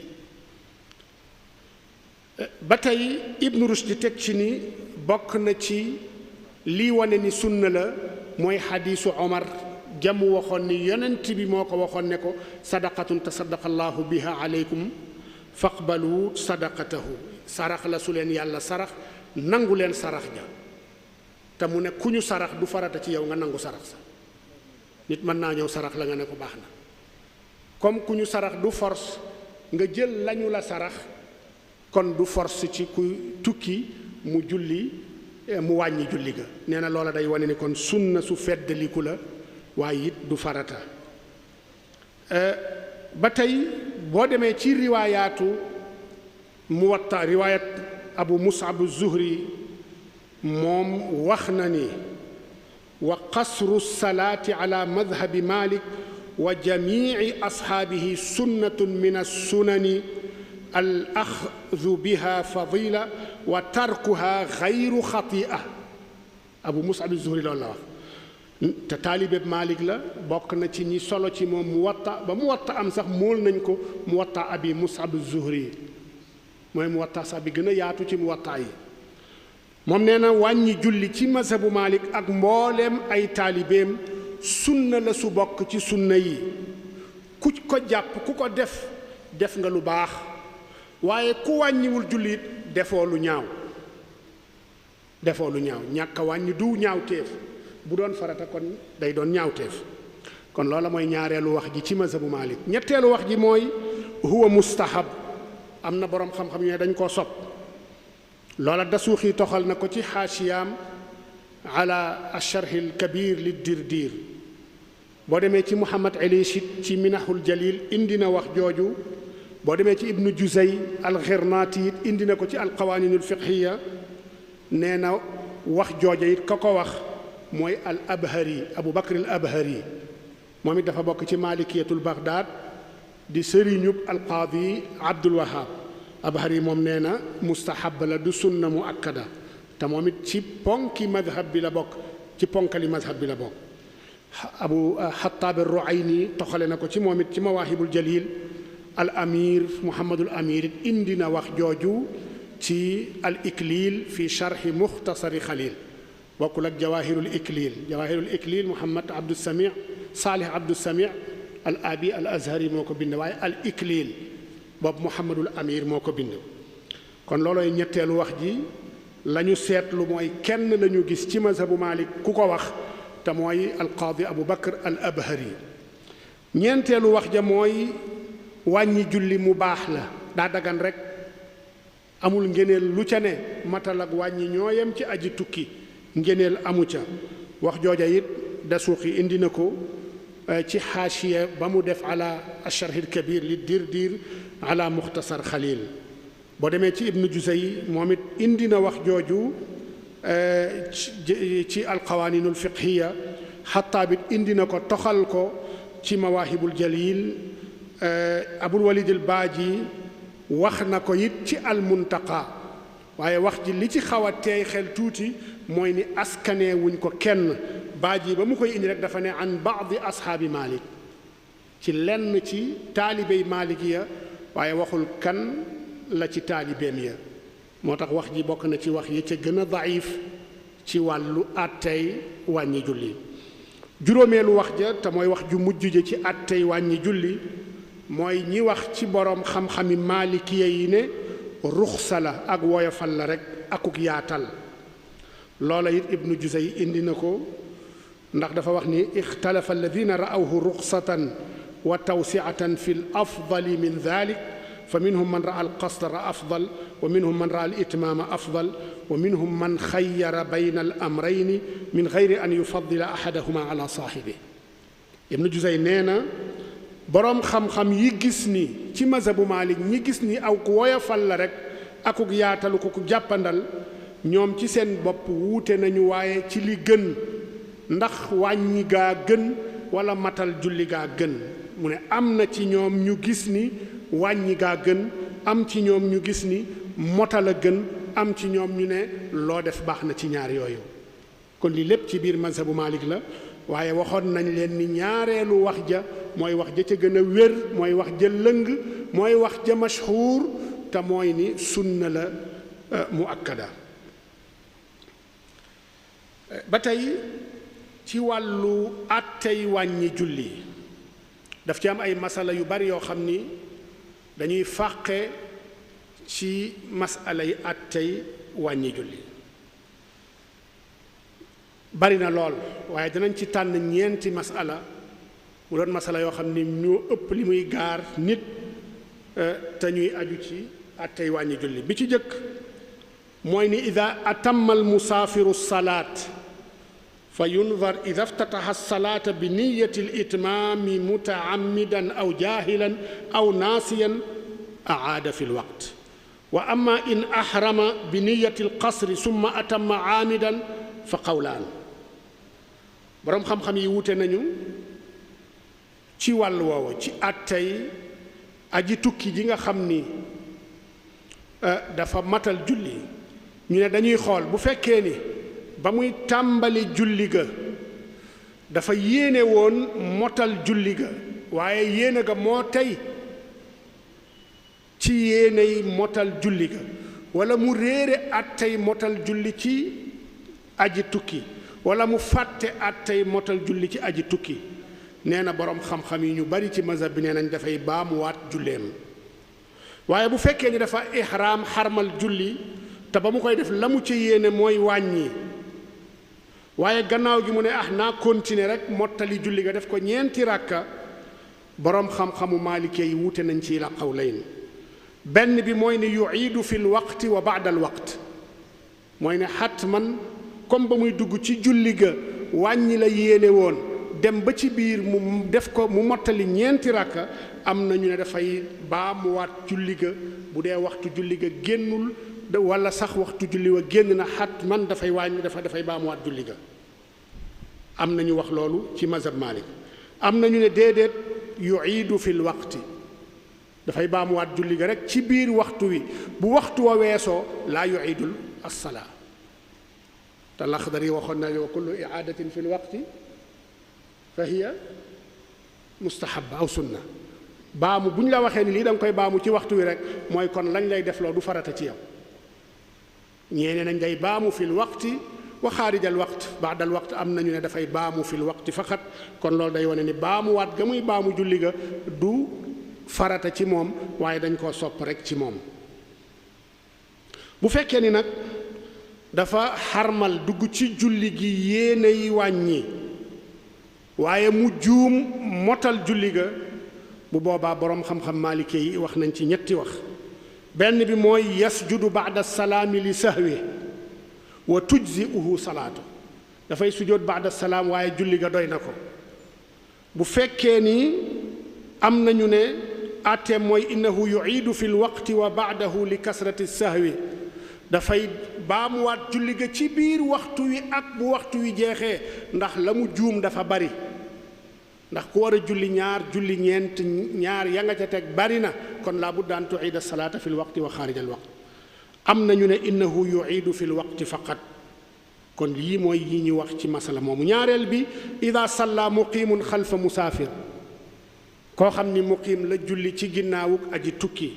ba tey Ibnu Rushd teg ci ni bokk na ci lii wane ni sunna la mooy xadiisu Omar jamu waxoon ni yonent bi moo ko waxoon ne ko sadaqatun tasaddaqa allahu biha aleykum faqbalu sadaqatahu sarax la su leen yàlla sarax nangu leen sarax ja te mu ne ku ñu sarax du farata ci yow nga nangu sarax sa nit mën naa ñëw sarax la nga ne ko baax na comme ku ñu sarax du force nga jël lañu la sarax kon du force ci ku tukki mu julli mu wàññi julli ga nee na loola day wane ni kon sunna su feddaliku la waaye it du farata ba tey boo demee ci riwaayaatu muwatta riwaayat abu mus'ab az-zuhri moom wax na ni wa qasru salaati ala madhabi malik wa jamici ashaabihi sunnatun min as-sunani al axdu biha fadila wa tarkuha gayru xatia abu mus'ab az-zuhri loolu la wax te taalibe Malik la bokk na ci ñi solo ci moom muwatta ba muwatta am sax mool nañ ko muwatta abi mus'ab az-zuhri mooy muwatta sax bi gën a yaatu ci muwatta yi moom nee na wàññi julli ci mazhabu Malik ak mbooleem ay taalibeem sunna la su bokk ci sunna yi ku ko jàpp ku ko def nga lu baax waaye ku wàññiwul julli it defoo lu ñaaw ñàkk a wàññi du ñaawteef bu doon farata kon day doon ñaawteef kon loola mooy ñaareelu wax ji ci mazhabu Malik ñetteelu wax ji mooy huwa mustahab am na boroom xam-xam yi dañ koo sopp loola Dasuuxi toxal na ko ci xaashiyaam ala alcharh alkabir li dirdir boo demee ci Muhammad Ali Chit ci minahul jalil indi na wax jooju boo demee ci ibnu Juzay alxirnaati it indi na ko ci alqawanin alfiqhiya nee na wax jooja it ka ko wax mooy al abhari Abu Bakr al abhari moom it dafa bokk ci malikiyatul Baghdad di sëriñub alqaadi Abdul Wahab abhari moom nee na mustahab la du sunna mu akkada te moom it ci ponki madhab bi la bokk ci ponkali madhab bi la bokk abu xataab ar-Ruayni toxale na ko ci moom it ci mawaahibul jalil al amir muhammadul amir it indi na wax jooju ci al iklil fi charxi muxtasari xalil bokkul ak jawahirul iklil muhammad abdus sami saalih abdus sami al abi al azhari moo ko bind waaye al iklil boobu muhammadul amir moo ko bind kon loolooy ñetteelu wax ji la ñu seetlu mooy kenn la ñu gis ci mazhabu Malik ku ko wax te mooy alqaadi abu bakr al abhari ñeenteelu wax ja mooy wàññi julli mu baax la daa dagan rek amul ngéneel lu ca ne matal ak wàññi ñooyam ci aji tukki ngéneel amu ca wax jooja it Dasuuxi indi na ko ci xaashiya ba mu def ala alcharh alkabir li dirdir ala muxtasar xalil boo demee ci ibnu Juzay moom it indi na wax jooju ci alqawaninul fiqhiya xattaab it indi na ko toxal ko ci mawaahibul jalil abul walid al baaji wax na ko it ci almuntaqa waaye wax ji li ci xaw a teey xel tuuti mooy ni askanee wuñ ko kenn baaji ba mu koy indi rek dafa ne an baadi ashaabi Malik ci lenn ci taalibey Malik ya waaye waxul kan la ci taalibeem ya moo tax wax ji bokk na ci wax yi ca gën a daif ci wàllu àttey wàññi julli juróomeelu wax ja te mooy wax ju mujj ja ci àttey wàññi julli mooy ñi wax ci boroom xam-xami maalikiya yi ne ruxsa la ak woyofal la rek akuk yaatal loola it ibnu Juzay indi na ko ndax dafa wax ni ixtalafa alladina ra'awhu ruxsatan wa tawsiatan fi l afdali min dalik fa minhum man ra'a alqasra afdal wa minhum man ra'a alitmaama afdal wa minhum man xayyara bayna al amrayni min gayri an yufaddila ahadahuma ala saaxibi ibnu Juzay nee na boroom xam-xam yi gis ni ci mazhabu Malik ñi gis ni aw ku woyofal la rek akuk yaatalu ko ku jàppandal ñoom ci seen bopp wuute nañu waaye ci li gën ndax wàññi gaa gën wala matal julli gaa gën mu ne am na ci ñoom ñu gis ni wàññi gaa gën am ci ñoom ñu gis ni motal a gën am ci ñoom ñu ne loo def baax na ci ñaar yooyu kon lii lépp ci biir mazhabu Malik la waaye waxoon nañ leen ni ñaareelu wax ja mooy wax ja ca gën a wér mooy wax ja lëng mooy wax ja mashhuur te mooy ni sunna la muakkada ba tey ci wàllu àttey wàññi julli daf ci am ay masala yu bari yoo xam ni dañuy fàqe ci masala yi àttey wàññi julli bari na lool waaye dinañ ci tànn ñeenti masala mu doon masala yoo xam ni ñoo ëpp li muy gaar nit te ñuy aju ci àttey wàññi julli bi ci jëkk mooy ni ida atamma al musaafiru salaat fa yunzar ida ftataha salaata bi niyati al itmaami mutaammidan aw jaahilan aw naasiyan aada fi lwaqt wa amma in ahrama bi niyati al qasri summa atamma aamidan fa qawlaan boroom xam-xam yi wuute nañu ci wàll woowu ci àttey aji tukki ji nga xam ni dafa matal julli ñu ne dañuy xool bu fekkee ni ba muy tàmbali julli ga dafa yéene woon motal julli ga waaye yéene ga moo tey ci yéeney motal julli ga wala mu réere attey motal julli ci aji tukki wala mu fàtte attey motal julli ci aji tukki nee na boroom xam-xam yi ñu bari ci mazhab bi nee nañ dafay baamuwaat julleem waaye bu fekkee ni dafa ihraam xarmal julli te ba mu koy def la mu ci yéene mooy wàññi waaye gannaaw gi mu ne naa continuer rek mottali julli ga def ko ñeenti ràkka boroom xam-xamu maalikee yi wuute nañ ci la qawlayn benn bi mooy ne yuiidu fi l waqti wa baada al waqt mooy ne xatman comme ba muy dugg ci julli ga wàññi la yéene woon dem ba ci biir mu def ko mu mottali ñeenti ràkka am na ñu ne dafay baamuwaat julli ga bu dee waxtu julli ga génnul wala sax waxtu julli wa génn na xatman dafay wàññi dafay baamuwaat julli ga am na ñu wax loolu ci mazhab Maalik am na ñu ne déedéet yuiidu fi l waqti dafay baamuwaat julli ga rek ci biir waxtu wi bu waxtu wa weesoo laa yuiidul assalaa te Laxdari waxoon na wa kullu iaadatin fi l waqti fa hiya mustahaba aw sunna baamu bu ñu la waxee ni lii da nga koy baamu ci waxtu wi rek mooy kon lañ lay def loo du farata ci yow ñeene nañ day baamu fil waqti wa xaarijal waqt baadal waqt am nañu ne dafay baamu fil waqti faqat kon loolu day wane ni baamuwaat ga muy baamu julli ga du farata ci moom waaye dañ koo sopp rek ci moom bu fekkee ni nag dafa xarmal dugg ci julli gi yéene yi wàññi waaye mu juum motal julli ga bu boobaa boroom xam-xam maalike yi wax nañ ci ñetti wax benn bi mooy yasjudu baada salaami li sahwi wa tujziuhu salaatu dafay sujjóot baada salaam waaye julli ga doy na ko bu fekkee ni am nañu ne àtteem mooy innahu yuiidu fi lwaqti wa baadahu li kasrati sahwi dafay baamuwaat julli ga ci biir waxtu wi ak bu waxtu wi jeexee ndax la mu juum dafa bari ndax ku war a julli ñaar julli ñeent ñaar ya nga ca teg bari na kon laa budda an tuida salaata fi lwaqti wa xaarij al waqt am nañu ne innahu yuiidu fi lwaqti faqat kon yii mooy yi ñu wax ci masala moomu ñaareel bi ida salla muqimun xalfa musaafir koo xam ni muqim la julli ci ginnaawuk aji tukki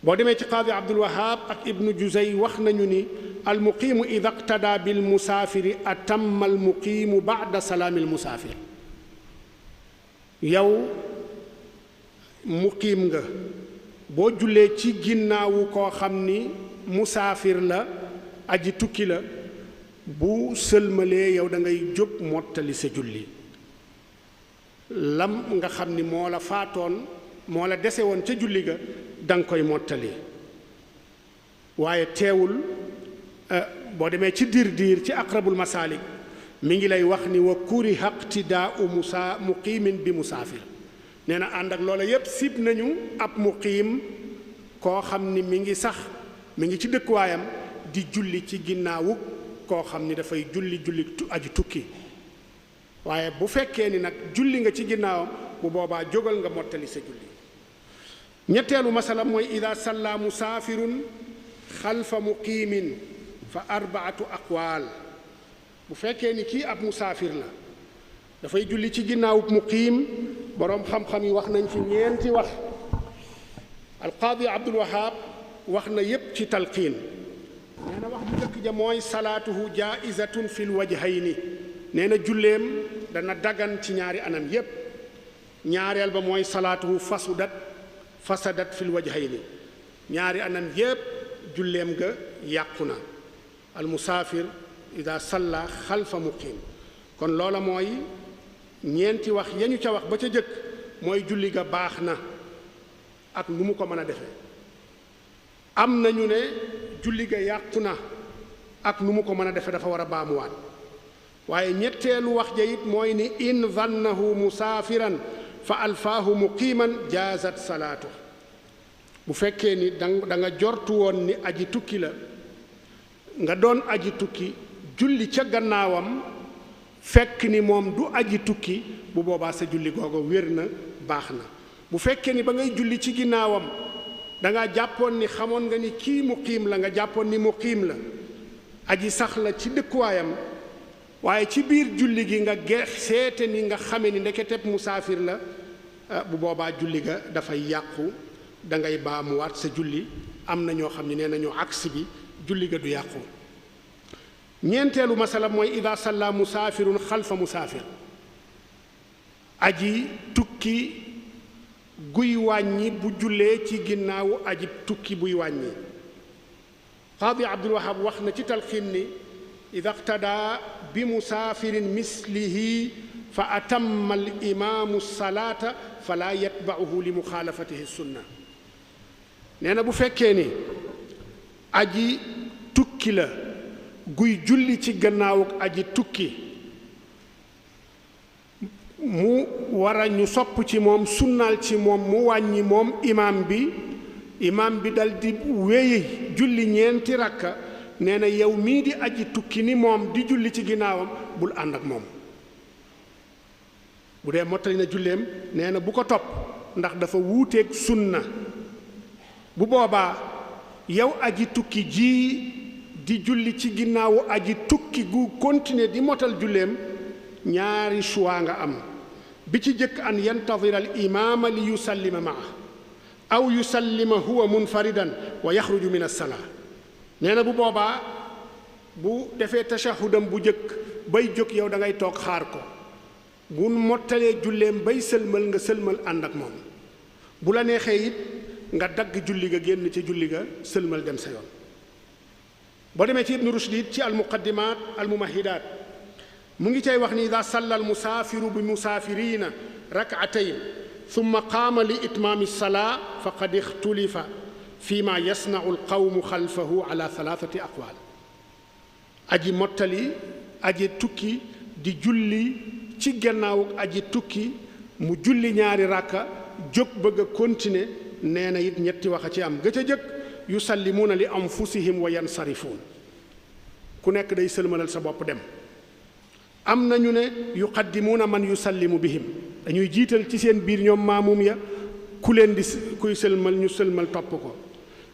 boo demee ci qaadi abdul wahab ak ibnu juzay wax nañu ni al muqimu ida qtada bil musaafiri atamma al muqimu baada salaami al musaafir yow muqiim nga boo jullee ci ginnaawu koo xam ni musaafir la aji tukki la bu sëlmalee yow da ngay jóg mottali sa julli lam nga xam ni moo la faatoon moo la dese woon ca julli ga da nga koy mottali waaye teewul boo demee ci diir ci aqrabul masaalik mi ngi lay wax ni wa kuriha iqtidaau muqiimin bi musaafir nee na ànd ak loola yépp sib nañu ab muqiim koo xam ni mi ngi ci dëkkuwaayam di julli ci ginnaawu koo xam ni dafay julli aji tukki waaye bu fekkee ni nag julli nga ci ginnaawam bu boobaa jógal nga mottali sa julli ñetteelu masala mooy ida salla musaafirun xalfa muqiimin fa arbaatu aqwaal bu fekkee ni kii ab musaafir la dafay julli ci ginnaawub muqiim boroom xam-xam yi wax nañ ci ñeenti wax alqaadi abdul wahab wax na yépp ci talqiin nee na wax bu njëkk ja mooy salaatuhu jaa'izatun fil wajhayni nee na julleem dana dagan ci ñaari anam yépp ñaareel ba mooy salaatuhu fasadat fil wajhayni ñaari anam yépp julleem ga yàqu na al musaafir ida salla xalfa muqiim kon loola mooy ñeenti wax yañu ca wax ba ca jëkk mooy julli ga baax na ak nu mu ko mën a defee am nañu ne julli ga yàqu na ak nu mu ko mën a defee dafa war a baamuwaat waaye ñetteelu wax ja it mooy ni in zannahu musaafiran fa alfaahu muqiiman jaazat salaatu bu fekkee ni da nga jortu woon ni aji tukki la nga doon aji tukki julli ca gannaawam fekk ni moom du aji tukki bu boobaa sa julli googu wér na baax na bu fekkee ni ba ngay julli ci ginnaawam danga jàppoon ni xamoon nga ni kii muqiim la nga jàppoon ni muqiim la aji sax la ci dëkkuwaayam waaye ci biir julli gi nga seete ni nga xame ni ndeketeb musaafir la bu boobaa julli ga dafay yàqu dangay baamuwaat sa julli am na ñoo xam ne nee nañu aks bi julli ga du yàqu. ñeenteelu masala mooy ida salla musaafirun xalfa musaafir, aji tukki guy wàññi bu jullee ci ginnaawu aji tukki buy wàññi. qaadi Abdul Wahab wax na ci talxiin ni ida qtadaa bi musaafirin mislihi fa atamma al imaamu salaata fala yatba'uhu li muxaalafatihi sunna. nee na bu fekkee ni aji tukki la guy julli ci gannaaw ak aji tukki mu war a ñu sopp ci moom sunnaal ci moom mu wàññi moom imaam bi dal di wéy julli ñeenti rakka, nee na yow mii di aji tukki ni moom di julli ci ginnaawam bul ànd ak moom. bu dee mottali na julleem nee na bu ko topp ndax dafa wuuteeg sunna. bu boobaa yow aji tukki ji di julli ci ginnaawu aji tukki gu continuer di motal julleem ñaari choix nga am. bi ci jëkk an yantadira al imaama li yusallima maa aw yusallima huwa munfaridan wa yaxruju min as-salaa. nee na bu boobaa bu defee tashahudam bu jëkk bay jóg yow da ngay toog xaar ko, bu mottalee julleem bay sëlmal nga sëlmal ànd ak moom. bu la neexee it nga dagg julli ga génn ci julli ga sëlmal dem sa yoon. boo demee ci ibnu rushd ci almuqaddimaat almumahidaat mu ngi cay wax ni ida salla almusaafiru bi musaafirina rak'atayn thumma qaama li itmaami salaa faqad ixtulifa fi ma yasnau alqawmu xalfahu ala thalathati aqwaal. aji mottali aji tukki di julli ci gannaaw aji tukki mu julli ñaari rakka jóg bëgg a continuer, nee na it ñetti wax a ci am. ga ca jëkk yusallimuuna li anfusihim wa yansarifuun, ku nekk day sëlmalal sa bopp dem. am nañu ne yuqaddimuuna man yusallimu bihim, dañuy jiital ci seen biir ñoom maamum ya ku leen di kuy sëlmal ñu sëlmal topp ko.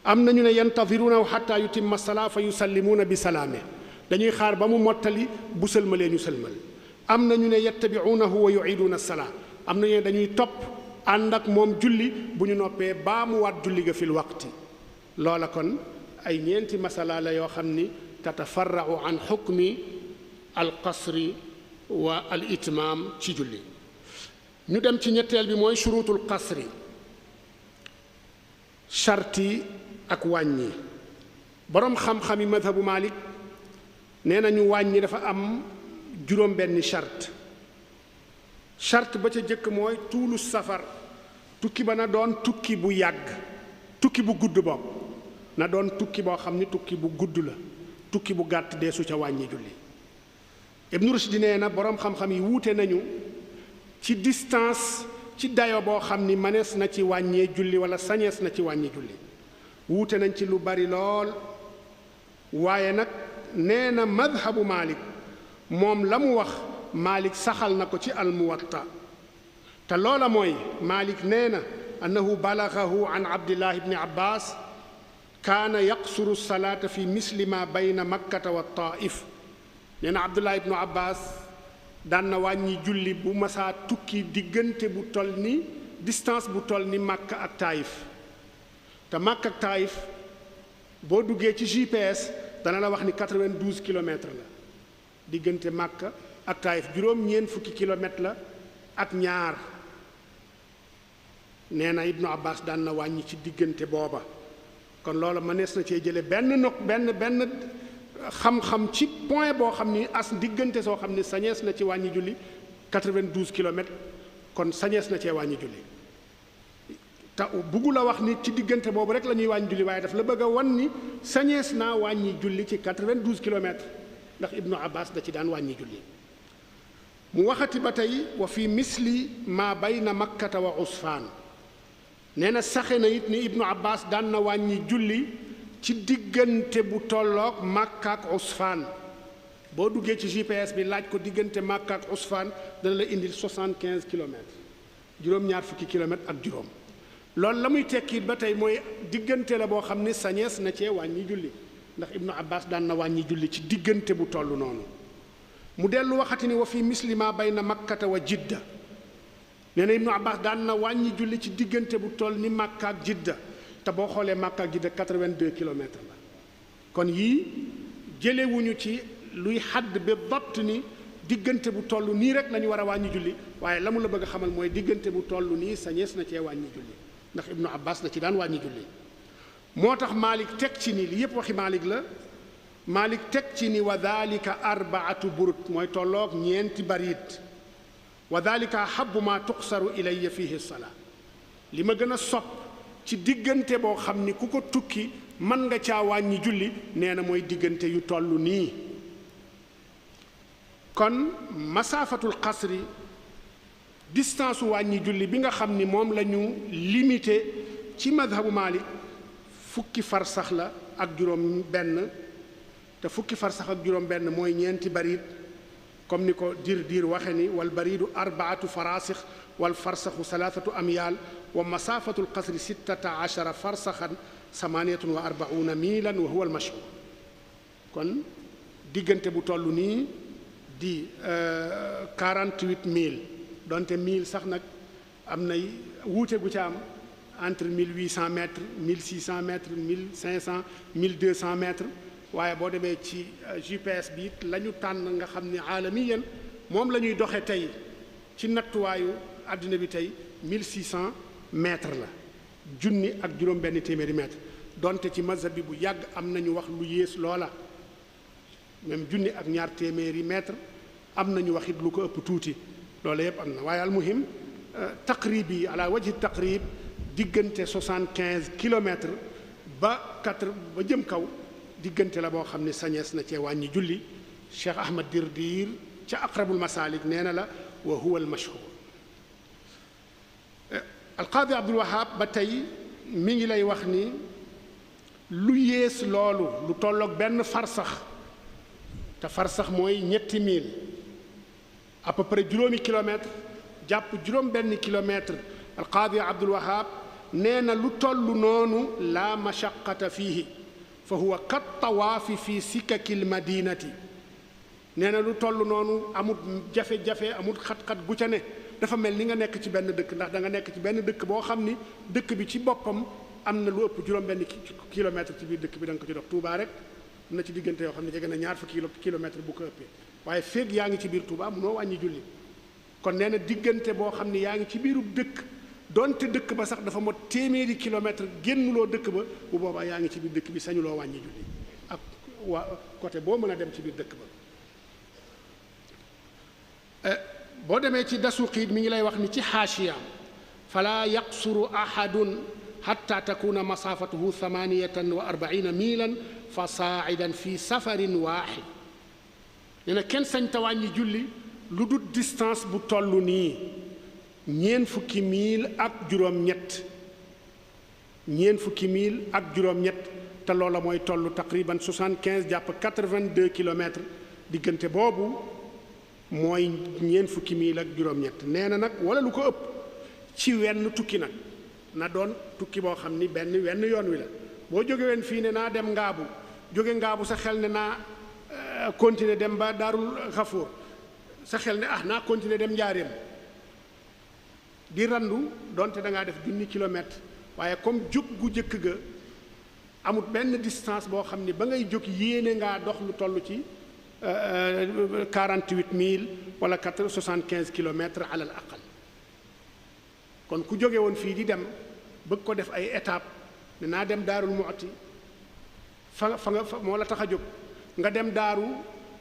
am nañu ne yantadiruuna xatta yutimma salaa fa yusallimuuna bi salaame, dañuy xaar ba mu mottali bu sëlmalee ñu sëlmal. am nañu ne yattabiuunahu wa yuiiduuna salaa, am nañu ne dañuy topp ànd ak moom julli bu ñu noppee baa mu waat julli ga fil waqti. loola kon ay ñeenti masala la yoo xam ni tatafarrau an xukmi al qasri wa al itmaam ci julli. ñu dem ci ñetteel bi mooy shuruutul qasri, sharti ak wàññi. boroom xam-xami madhabu Malik nee nañu wàññi dafa am juróom benni charte ba ca jëkk mooy tuulu safar, tukki ba na doon tukki bu yàgg, tukki bu gudd bopp na doon tukki boo xam ni tukki bu gudd la, tukki bu gàtt dee su ca wàññi julli. Ibn Rushd nee na boroom xam-xam yi wuute nañu ci distance, ci dayo boo xam ni manees na ci wàññee julli wala sañees na ci wàññi julli. wuute nañ ci lu bari lool, waaye nag nee na madhabu Malik moom la mu wax Malik saxal na ko ci almuwatta, te loola mooy Malik nee na annahu balagahu an abdillah ibni abbas kaana yaqsuru salaata fi misli ma bayna makkata wa taif. nee na abdullah ibnu abbas daan na wàññi julli bu masaa tukki diggante bu toll ni distance bu toll ni Makka ak Taïf. te Makka ak Taïf boo duggee ci GPS dana la wax ni 92 kilomètres la diggante Makka ak Taïf, juróom-ñeent fukki kilomètres la ak ñaar. nee na Ibnu Abbas daan na wàññi ci diggante booba. kon loolu mënees na cee jële benn xam-xam ci point boo xam ni as diggante soo xam ni sañees na ci wàññi julli 92 kilomètres, kon sañees na cee wàññi julli. te buggu la wax ni ci diggante boobu rek la ñuy wàññi julli, waaye daf la bëgg a wan ni sañees naa wàññi julli ci 92 kilomètres, ndax Ibnu Abbas da ci daan wàññi julli. mu waxati ba tey wa fi misli ma bayna makkata wa usfaan. nee na saxe na it ni Ibnu Abbas daan na wàññi julli ci diggante bu tolloog Makka ak Usfaan. boo duggee ci GPS bi laaj ko diggante Makka ak Usfaan dana la indil 75 kilomètres, juróom-ñaar fukki kilomètres ak juróom. loolu la muy tekkiit ba tey mooy diggante la boo xam ne sañees na cee wàññi julli, ndax Ibnu Abbas daan na wàññi julli ci diggante bu toll noonu. mu dellu waxati ni wa fi misli ma bayna makkata wa jidda. nee na Ibnu Abbas daan na wàññi julli ci diggante bu toll ni Makka ak Jidda. te boo xoolee Makka ak Jidda 82 kilomètres la kon yii jëlewuñu ci luy xadd ba dott ni diggante bu toll nii rek lañu war a wàññi julli waaye la mu la bëgg a xamal mooy diggante bu toll nii sañees na cee wàññi julli ndax Ibnu Abbas da ci daan wàññi julli moo tax Maalik teg ci ni li yépp waxi Maalik la Maalik teg ci ni wa dalika arbaatu burut mooy tolloog ñeenti bariit wa dalika ahabu ma tuqsaru ilayya fihi salaa li ma gën a sopp ci diggante boo xam ni ku ko tukki mën nga caa wàññi julli nee na mooy diggante yu toll nii kon masaafatul qasri distance wàññi julli bi nga xam ni moom la ñu limité ci madhabu Maalik fukki farsax la ak juróom benn te fukki farsax ak juróom benn mooy ñeenti bariid comme ni ko diir waxe ni wal bariidu arbaatu farasix wal farsaxu salaasatu amyaal wa masaafatul qasri 16 farsaxan 48 miilan wa huwa al mashhuur kon diggante bu toll nii di 48 mille donte mille sax nag am nay wuute gu ca am entre 1800 mètres 1600 mètres 1500 1200 mètres waaye boo demee ci GPS bi it la ñu tànn nga xam ni aalamiyan moom la ñuy doxe tey ci nattuwaayu àddina bi tey 1600 mètres la junni ak juróom-benn téeméeri mètres donte ci mazhab bi bu yàgg am nañu wax lu yées loola même junni ak ñaar téeméeri mètres am nañu wax it lu ko ëpp tuuti loolu yëpp am na waaye almuhim taqrib yi ala wajhi taqrib diggante 75 kilomètres ba 4 ba jëm kaw diggante la boo xam ne sañees na cee wàññi julli Cheikh Ahmad Dirdir ca aqrabul masalik nee na la wa huwa al mashhur alqaadi Abdul Wahab ba tey mi ngi lay wax ni lu yées loolu lu tolloog benn farsax te farsax mooy ñetti mil à peu près juróomi kilomètre jàpp juróom benn kilomètre alqaadi Abdul Wahab nee na lu toll noonu la mashaqata fiihi fa huwa kat tawaafi fi sikakil madinati nee na lu toll noonu amut jafe-jafe amut xat-xat gu ca ne dafa mel ni nga nekk ci benn dëkk ndax da nga nekk ci benn dëkk boo xam ni dëkk bi ci boppam am na lu ëpp juróom-benn kilomètre ci biir dëkk bi da nga ko ci dox Touba rek am na ci diggante yoo xam ne jege na ñaar fukki kilomètre bu ko ëppee waaye feeg yaa ngi ci biir Touba munoo wàññi julli kon nee na diggante boo xam ne yaa ngi ci biirub dëkk donte dëkk ba sax dafa mot téeméeri kilomètre génnuloo dëkk ba bu boobaa yaa ngi ci biir dëkk bi sañuloo wàññi julli ak waa côté boo mën a dem ci biir dëkk ba boo demee ci dasuqiit mi ngi lay wax ni ci xaashiyaam fala yaqsuru ahadun xatta takuna masaafatuhu 48 miilan fa saa'idan fi safarin waaxid nee na kenn sañ ta wàññi julli lu dul distance bu toll nii ñeen fukki miil ak juróom-ñett ñeen fukki miil ak juróom-ñett te loola mooy toll taqriban 75 jàpp 82 kilomètres diggante boobu mooy ñeen fukki miil ak juróom-ñett nee na nag wala lu ko ëpp ci wenn tukki nag na doon tukki boo xam ni wenn yoon wi la boo jógeween fii ne naa dem ngaabu jóge ngaabu sa xel ne naa continuer dem ba daarul xafoor sa xel ne naa continuer dem njaareem di randu donte da ngaa def 1000 kilomètres waaye comme jóg gu jëkk ga amut benn distance boo xam ni ba ngay jóg yéene ngaa dox lu toll ci 48 mille wala 75 kilomètres alal aqal kon ku jóge woon fii di dem bëgg ko def ay étape ne naa dem daarul mu'ti fa nga moo la tax a jóg nga dem daaru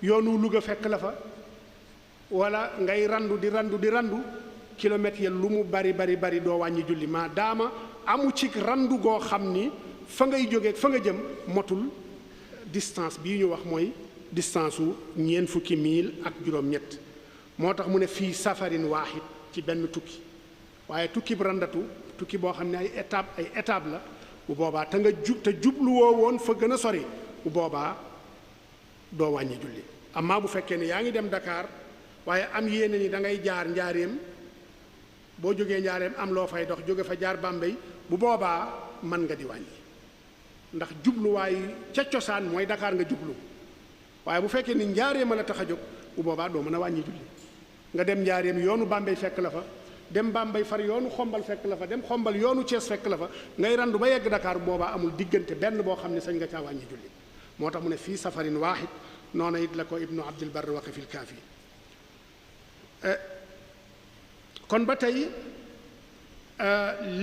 yoonu Louga fekk la fa wala ngay randu di randu kilomètres ya lu mu bari doo wàññi julli maa daama amu ci randu goo xam ni fa ngay jógee fa nga jëm motul distance bii ñu wax mooy distance wu ñeent fukki miil ak juróom-ñett moo tax mu ne fii safarin waaxid ci benn tukki waaye tukki bu randatu tukki boo xam ne ay étape la bu boobaa te nga jubluwoo woon fa gën a sori bu boobaa doo wàññi julli amaa bu fekkee ne yaa ngi dem Dakar waaye am yéene ni da ngay jaar njaareem boo jógee njaareem am loo fay dox jóge fa jaar Bambey bu boobaa mën nga di wàññi ndax jubluwaay ca cosaan mooy Dakar nga jublu waaye bu fekkee ni njaareem a la tax a jóg bu boobaa doo mën a wàññi julli nga dem njaareem yoonu Bambey fekk la fa dem Bambey far yoonu xombal fekk la fa dem xombal yoonu Thiès fekk la fa ngay randu ba yegg Dakar boobaa amul diggante benn boo xam ne sañ nga caa wàññi julli moo tax mu ne fii safarin waaxid noona it la ko ibnu abdil barr waxe fil kaafi kon ba tey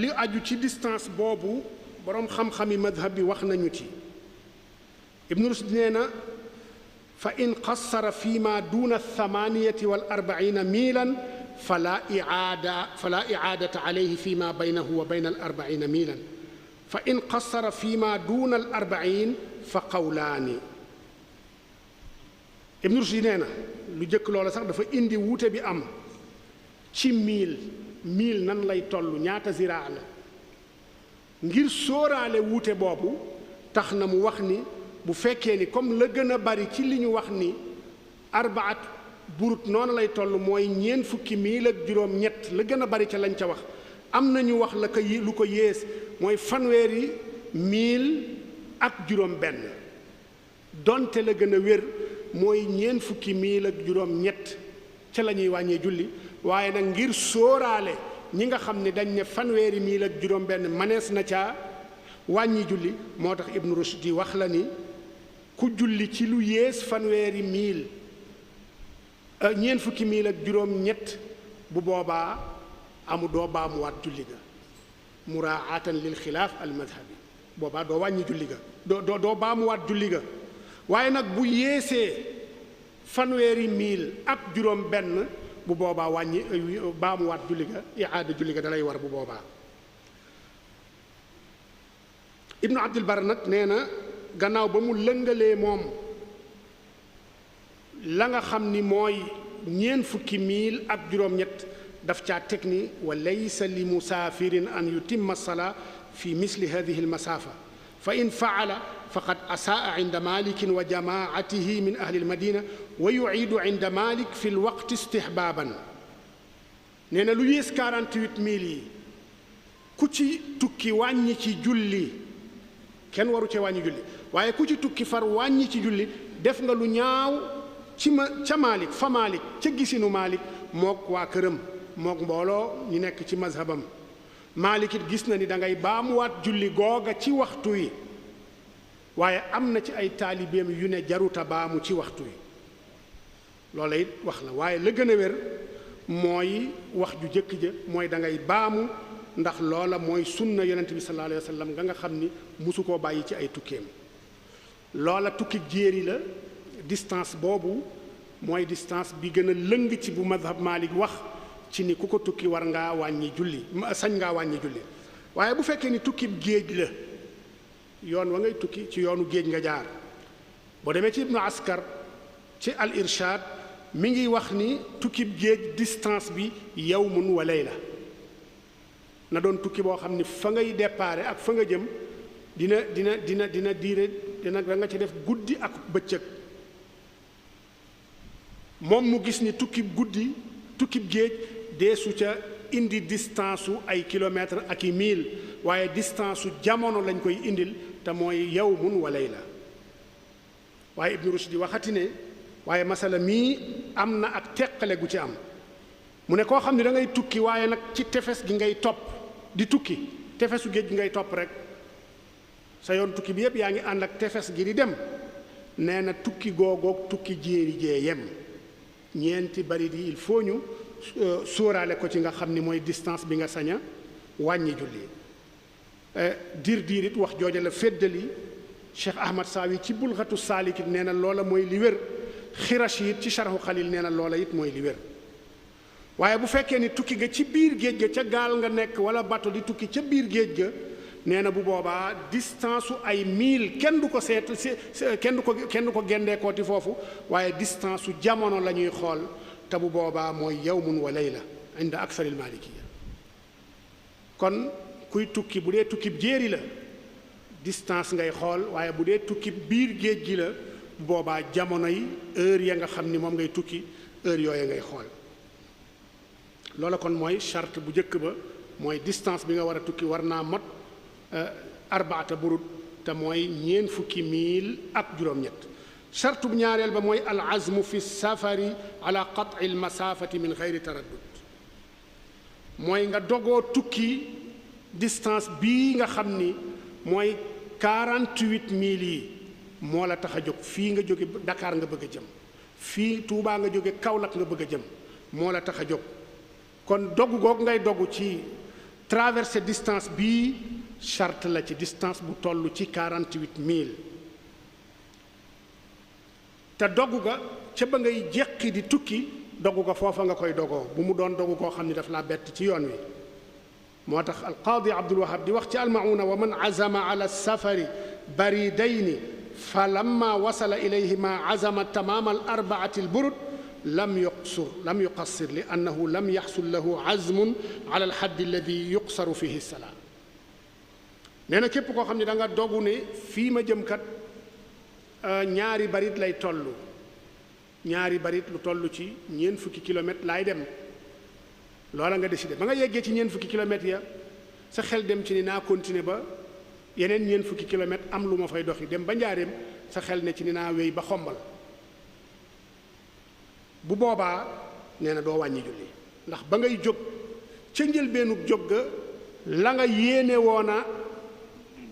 li aju ci distance boobu boroom xam-xami madhab bi wax nañu ci ibnu rushd nee na fa in qassara fi ma duna thamaniyati wal arbaina miilan fala icaadata alayhi fi ma baynahu wa bayna al arbaina miilan fa in qassara fi ma duna al arbain fa qawlaani ibnu rushd nee na lu jëkk loola sax dafa indi wuute bi am ci miil nan lay toll ñaata ziraa la ngir sóoraale wuute boobu tax na mu wax ni bu fekkee ni comme la gën a bari ci li ñu wax ni arbaat burut noonu lay toll mooy ñeent fukki miil ak juróom ñett la gën a bari ca lañ ca wax am na ñu wax la ko lu ko yées mooy fanweeri miil ak juróom benn donte la gën a wér mooy ñeent fukki miil ak juróom ñett ca la ñuy wàññee julli waaye nag ngir sóoraale ñi nga xam ne dañ ne fanweeri miil ak juróom benn manees na caa wàññi julli moo tax ibnu rushd wax la ni ku julli ci lu yées fanweeri miil ñeent fukki miil ak juróom ñett bu boobaa doo baamuwaat julli ga muraatan lil xilaaf al madhabi boobaa doo wàññi julli ga doo baamuwaat julli ga waaye nag bu yéesee fanweeri miil ak juróom benn bu boobaa wàññi baamuwaat julli ga iaada julli ga dalay war bu boobaa ibnu abdul bar nag nee na gannaaw ba mu lëngalee moom la nga xam ni mooy ñeent fukki miil ak juróom-ñett daf caa teg ni wa laysa li musaafirin an yutimma salaa fi misli hadihi almasaafa fa in faala faqad asaa inda malikin wa jamaatihi min ahli almadina wa yuciidu inda malik fi lwaqti istihbaaban nee na lu yées 48 mille yi ku ci tukki wàññi ci julli kenn waru cee wàññi julli waaye ku ci tukki far wàññi ci julli def nga lu ñaaw ca Maalik fa Maalik ca gisinu Maalik mook waa këram mook mbooloo ñu nekk ci mazhabam Maalik it gis na ni da ngay baamuwaat julli googa ci waxtu wi waaye am na ci ay taalibeem yu ne jaruta baamu ci waxtu wi loola it wax la waaye la gën a wér mooy wax ju jëkk ja mooy da ngay baamu ndax loola mooy sunna yonent bi sallallahu alayhi wa sallam nga xam ni musu koo bàyyi ci ay tukkeem loola tukki jéeri la distance boobu mooy distance bi gën a lëng ci bu madhab Malik wax ci ni ku ko tukki war ngaa wàññi julli sañ ngaa wàññi julli waaye bu fekkee ni tukki géej la yoon wa ngay tukki ci yoonu géej nga jaar boo demee ci ibnu askar ci al irshad mi ngi wax ni tukki géej distance bi yawmun wa layla na doon tukki boo xam ni fa ngay déparé ak fa nga jëm dina diire da nga ci def guddi ak bëccëg moom mu gis ni tukkib guddi tukkib géej deesu ca indi distance su ay kilomètres ak i mille waaye distance su jamono lañ koy indil te mooy yawmun wa layla waaye ibnu rushdi waxati ne waaye masala mii am na ak teqale gu ci am mu ne koo xam ne da ngay tukki waaye nag ci tefes gi ngay topp di tukki tefesu géej gi ngay topp rek sa yoon tukki bi yépp yaa ngi ànd ak tefes gi di dem nee na tukki googoog tukki jéeri jee yem ñeenti bari di il faut ñu sóoraale ko ci nga xam ni mooy distance bi nga sañ a wàññi julli diir it wax jooja la féddali Cheikh Ahmad Saawi ci bulxatu saalik it nee na loola mooy li wér Xirashi it ci sharhu Xalil nee na loola it mooy li wér waaye bu fekkee ni tukki ga ci biir géej ga ca gaal nga nekk wala bato di tukki ca biir géej ga nee na bu boobaa distance su ay mille kenn du ko kenn du ko gendeekooti foofu waaye distance su jamono la ñuy xool te bu boobaa mooy yawmun wa layla inda aksaril malikiya kon kuy tukki bu dee tukki jéeri la distance ngay xool waaye bu dee tukki biir géej gi la bu boobaa jamono yi heure ya nga xam ni moom ngay tukki heure yooya ngay xool loola kon mooy charte bu njëkk ba mooy distance bi nga war a tukki war naa mot arbaata burud te mooy ñeent fukki miil ak juróom-ñett charte bu ñaareel ba mooy al azmu fi safari ala qat'i al masafati min xeyri taraddud mooy nga dogoo tukki distance bii nga xam ni mooy 48 milles yi moo la tax a jóg fii nga jóge Dakar nga bëgg a jëm fii Touba nga jóge Kaolack nga bëgg a jëm moo la tax a jóg kon dogu googu ngay dogu ci traversé distance bii charte la ci distance bu toll ci 48 milles te dogu ga ca ba ngay jeqi di tukki dogu ga foofa nga koy dogoo bu mu doon dogu koo xam ni daf laa bett ci yoon wi moo tax alqaadi Abdul Wahab di wax ci almauna wa man azama ala safari baridayni fa lamma wasala ilayhima azama tamaama al arbaati al burud lam yuqassir li annahu lam yaxsul lahu azmun ala al xaddi alladi yuqsaru fihi salaam nee na képp koo xam ne da nga dogu ne fii ma jëm kat ñaari barit lay toll ñaari barit lu toll ci ñeent fukki kilomètres laay dem loola nga décidé ba nga yeggee ci ñeent fukki kilomètres ya sa xel dem ci ni naa continuer ba yeneen ñeent fukki kilomètres am lu ma fay doxi dem ba njaareem sa xel ne ci ni naa wéy ba xombal bu boobaa nee na doo wàññi julli ndax ba ngay jóg ca njëlbeenug jóg ga la nga yéene woon a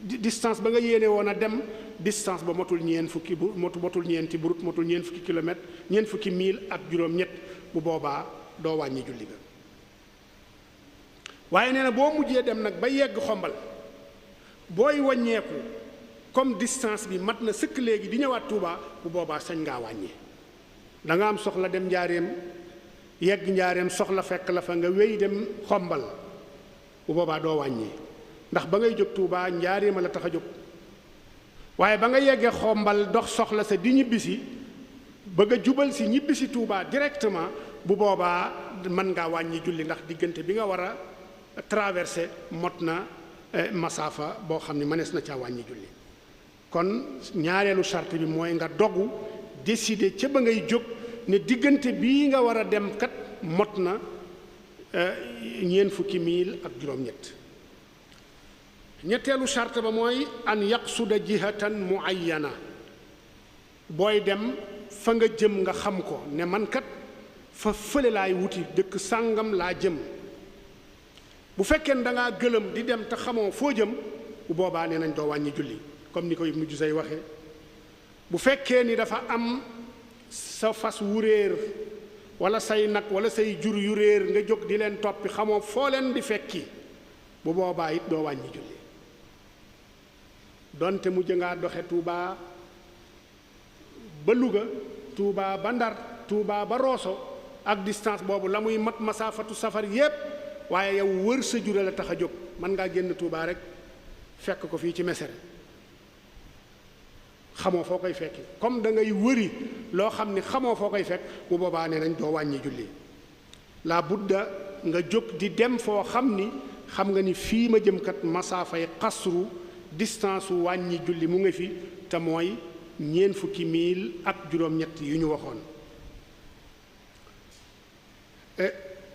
distance ba nga yéene woon a dem distance ba motul ñeent fukki motul ñeenti burut motul ñeent fukki kilomètres ñeent fukki mille ak juróom-ñett bu boobaa doo wàññi julli ga waaye nee na boo mujjee dem nag ba yegg xombal booy wàññeeku comme distance bi mat na sëkk léegi di ñëwaat Touba bu boobaa sañ ngaa wàññi da nga am soxla dem njaareem yegg njaareem soxla fekk la fa nga wéy dem xombal bu boobaa doo wàññi ndax ba ngay jóg Touba njaareema la tax a jóg waaye ba nga yeggee xombal dox soxla sa di ñibbisi bëgg a jubal si ñibbisi Touba directement bu boobaa mën ngaa wàññi julli ndax diggante bi nga war a traversé mot na masaafa boo xam ne mënees na caa wàññi julli kon ñaareelu charte bi mooy nga dogu décider ca ba ngay jóg ne diggante bii nga war a dem kat mot na ñeent fukki mille ak juróom-ñett ñetteelu charte ba mooy an yaqsuda jihatan muayyana booy dem fa nga jëm nga xam ko ne man kat fa fële laay wuti dëkk sàngam laa jëm bu fekkee ne da ngaa gëlëm di dem te xamoo foo jëm bu boobaa nee nañ doo wàññi julli comme ni ko Ibnu Juzay waxee bu fekkee ni dafa am sa fas wu réer wala say nag wala say jur yu réer nga jóg di leen toppi xamoo foo leen di fekki bu boobaa it doo wàññi julli donte mujj ngaa doxe Touba ba Louga Touba ba Ndar Touba ba Rosso ak distance boobu la muy mat masaafatu safar yépp waaye yow wër sa jure la tax a jóg mën ngaa génn Touba rek fekk ko fii ci Mesere xamoo foo koy fekki comme da ngay wëri loo xam ni xamoo foo koy fekk bu boobaa nee nañ doo wàññi julli la budda nga jóg di dem foo xam ni xam nga ni fii ma jëm kat masaafay xasru distance wu wàññi julli mu ngi fi te mooy ñeent fukki mille ak juróom-ñett yu ñu waxoon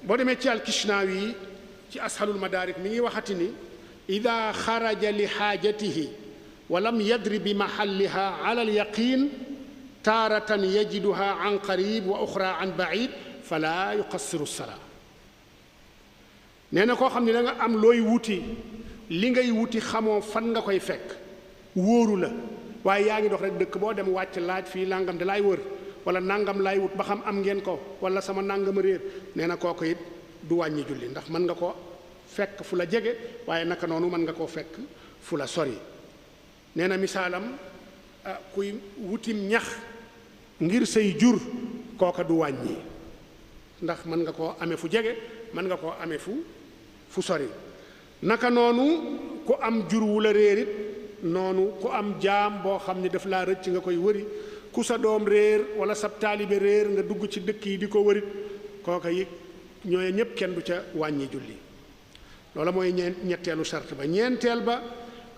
boo demee ci al-Kishnaawi ci ashalul madaarik mi ngi waxati ni ida xaraja li xaajatihi wa lam yadri bi mahalliha ala alyaqin taaratan yajiduha an qarib wa uxra an baid fala yuqassiru salaa nee na koo xam ne da nga am looy wuti li ngay wuti xamoo fan nga koy fekk wóoru la waaye yaa ngi dox rek dëkk boo dem wàcc laaj fii nangam da laay wër wala nangam laay wut ba xam am ngeen ko wala sama nangama réer nee na kooku it du wàññi julli ndax mën nga ko fekk fu la jege waaye naka noonu mën nga koo fekk fu la sori nee na misaalam kuy wutim ñax ngir say jur kooka du wàññi ndax mën nga koo amee fu jege mën nga koo amee fu sori naka noonu ku am jur wu la réerit noonu ku am jaam boo xam ne daf laa rëcc nga koy wëri ku sa doom réer wala sab taalibe réer nga dugg ci dëkk yi di ko wërit kooka yi ñooy ñépp kenn du ca wàññi julli loola mooy ñetteelu sart ba ñeenteel ba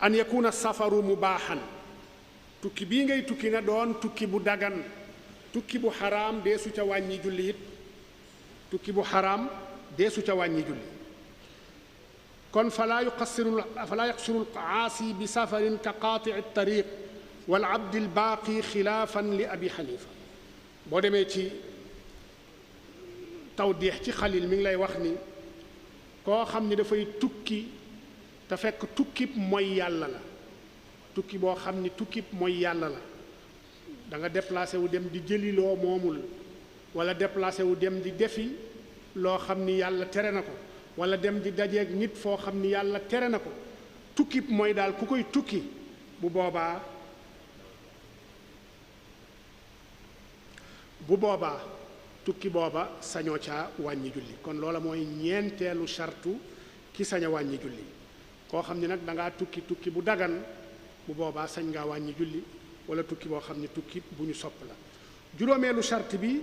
an yakuna safaru mubaaxan tukki bii ngay tukki na doon tukki bu dagan tukki bu xaraam deesu ca wàññi julli it tukki bu xaraam deesu ca wàññi julli kon falaa yaqsiru al-aasi bi safarin ka qaati at-tariq wal abdi al-baaqi xilaafan li abi xanifa boo demee ci tawdiix ci xalil mi ngi lay wax ni koo xam ni dafay tukki te fekk tukkib mooy yàlla la tukki boo xam ni tukkib mooy yàlla la da nga déplacé wu dem di jëli loo moomul wala déplacé wu dem di defi loo xam ni yàlla tere na ko wala dem di dajeeg nit foo xam ni yàlla tere na ko tukkib mooy daal ku koy tukki bu boobaa tukki booba sañoo caa wàññi julli kon loola mooy ñeenteelu sartu ki sañ a wàññi julli koo xam ni nag da ngaa tukki bu dagan bu boobaa sañ ngaa wàññi julli wala tukki boo xam ni tukki bu ñu sopp la juróomeelu sart bi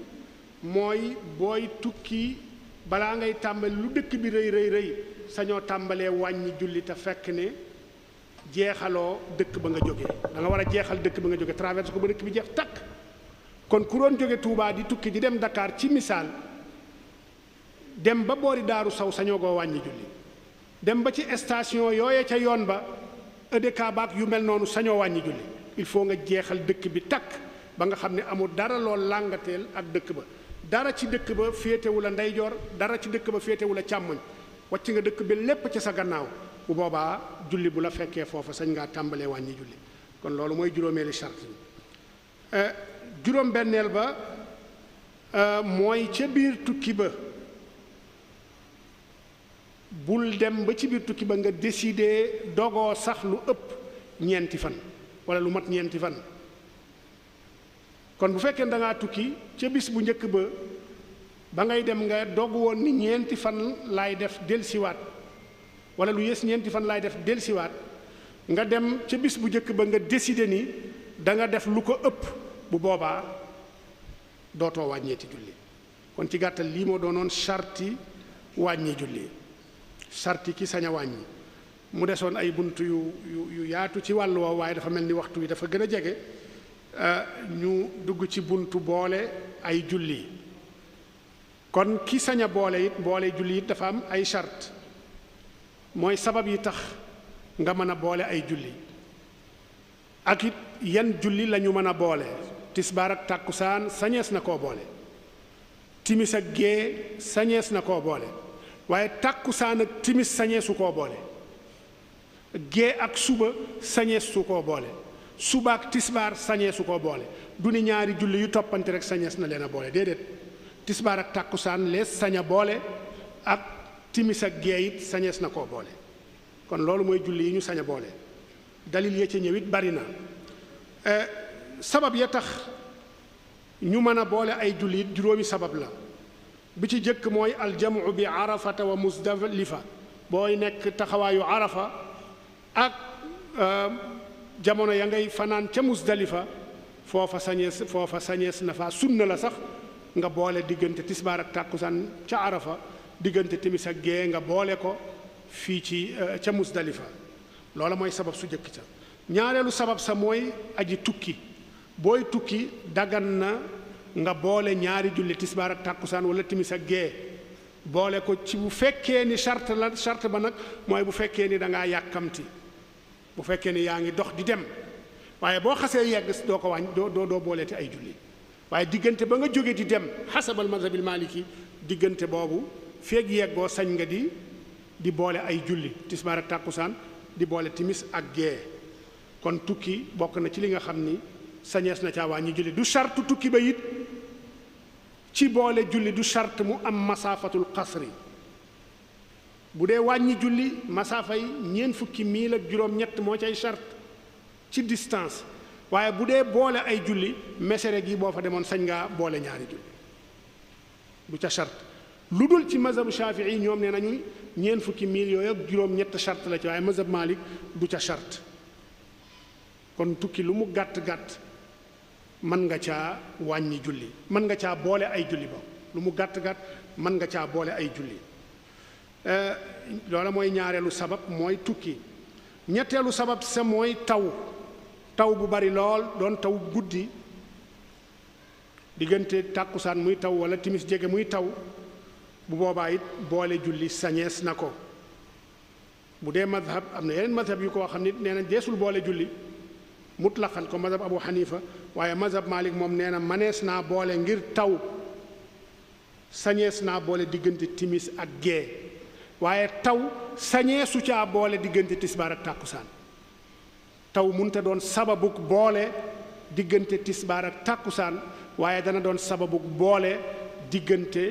mooy booy tukki balaa ngay tàmbali lu dëkk bi rëy sañoo tàmbalee wàññi julli te fekk ne jeexaloo dëkk ba nga jógee da nga war a jeexal dëkk ba nga jógee traversé ko ba dëkk bi jeex takk kon ku doon jóge Touba di tukki di dem Dakar ci misaal dem ba boori Daaru Saw sañoo goo wàññi julli dem ba ci station yooye ca yoon ba EDK baak yu mel noonu sañoo wàññi julli il faut nga jeexal dëkk bi takk ba nga xam ne amul dara lool làngateel ak dëkk ba dara ci dëkk ba féetewu la ndeyjoor dara ci dëkk ba féetewu la càmmoñ wàcc nga dëkk bi lépp ci sa gannaaw bu boobaa julli bu la fekkee foofa sañ ngaa tàmbalee wàññi julli kon loolu mooy juróomeeli charte bi juróom benneel ba mooy ca biir tukki ba bul dem ba ci biir tukki ba nga décider dogoo sax lu ëpp ñeenti fan wala lu mat ñeenti fan kon bu fekkee da ngaa tukki ca bis bu njëkk ba ngay dem nga dog woon ni ñeenti fan laay def delsiwaat wala lu yées ñeenti fan laay def delsiwaat nga dem ca bis bu njëkk ba nga décider ni da nga def lu ko ëpp bu boobaa dootoo wàññeeti julli kon ci gàttal lii moo doonoon sarti wàññi julli sarti ki sañ a wàññi mu desoon ay bunt yu yaatu ci wàllu woowu waaye dafa mel ni waxtu wi dafa gën a jege ñu dugg ci buntu boole ay julli kon ki sañ a boole julli it dafa am ay sart mooy sabab yi tax nga mën a boole ay julli ak it yan julli lañu mën a boole tisbaar ak tàkkusaan sañees na koo boole timis ak gée sañees na koo boole waaye tàkkusaan ak timis sañeesu koo boole gée ak suba sañeesu koo boole suba ak tisbaar sañeesu koo boole du ni ñaari julli yu toppante rek sañees na leen a boole déedéet tisbaar ak tàkkusaan lees sañ a boole ak timis ak gée it sañees na koo boole kon loolu mooy julli yi ñu sañ a boole dalil ya ca ñëw it bari na sabab ya tax ñu mën a boole ay julli it juróomi sabab la bi ci jëkk mooy aljamu bi arafata wa musdalifa booy nekk taxawaayu arafa ak jamono ya ngay fanaan ca musdalifa foofa sañees na fa sunna la sax nga boole diggante tisbaar ak tàkkusaan ca arafa diggante timis ak gée nga boole ko fii ci ca musdalifa loola mooy sabab su jëkk ca ñaareelu sabab sa mooy aji tukki booy tukki dagan na nga boole ñaari julli tisbaar ak tàkkusaan wala timis ak gée boole ko ci bu fekkee ni charte ba nag mooy bu fekkee ni da ngaa yàkkamti bu fekkee ni yaa ngi dox di dem waaye boo xasee yegg doo ko wàññ doo booleeti ay julli waaye diggante ba nga jóge di dem xasabal mazhabil maliki diggante boobu feeg yeggoo sañ nga di boole ay julli tisbaar ak tàkkusaan di boole timis ak gée kon tukki bokk na ci li nga xam ni sañees na caa wàññi julli du charte tukki ba it ci boole julli du charte mu am masaafatul qasri bu dee wàññi julli masaafa yi ñeent fukki miil ak juróom-ñett moo cay charte ci distance waaye bu dee boole ay julli mesere gi boo fa demoon sañ ngaa boole ñaari julli du ca charte lu dul ci mazhabu Shafii ñoom nee nañu ñeent fukki miil yooyu ak juróom-ñett charte la ci waaye mazhab Malik du ca charte kon tukki lu mu gàtt-gàtt mën nga caa wàññi julli mën nga caa boole ay julli ba lu mu gàtt-gàtt mën nga caa boole ay julli loola mooy ñaareelu sabab mooy tukki ñetteelu sabab sa mooy taw bu bari lool doon taw guddi diggante tàkkusaan muy taw wala timis jege muy taw bu boobaa it boole julli sañees na ko bu dee madhab am na yeneen madhab yu koo xam ni nee na deesul boole julli mutlaqan ko mazhab Abu Hanifa waaye mazhab Malik moom nee na manees naa boole ngir taw sañees naa boole diggante timis ak gée waaye taw sañee su caa boole diggante tisbaar ak tàkkusaan taw munta doon sababuk boole diggante tisbaar ak tàkkusaan waaye dana doon sababuk boole diggante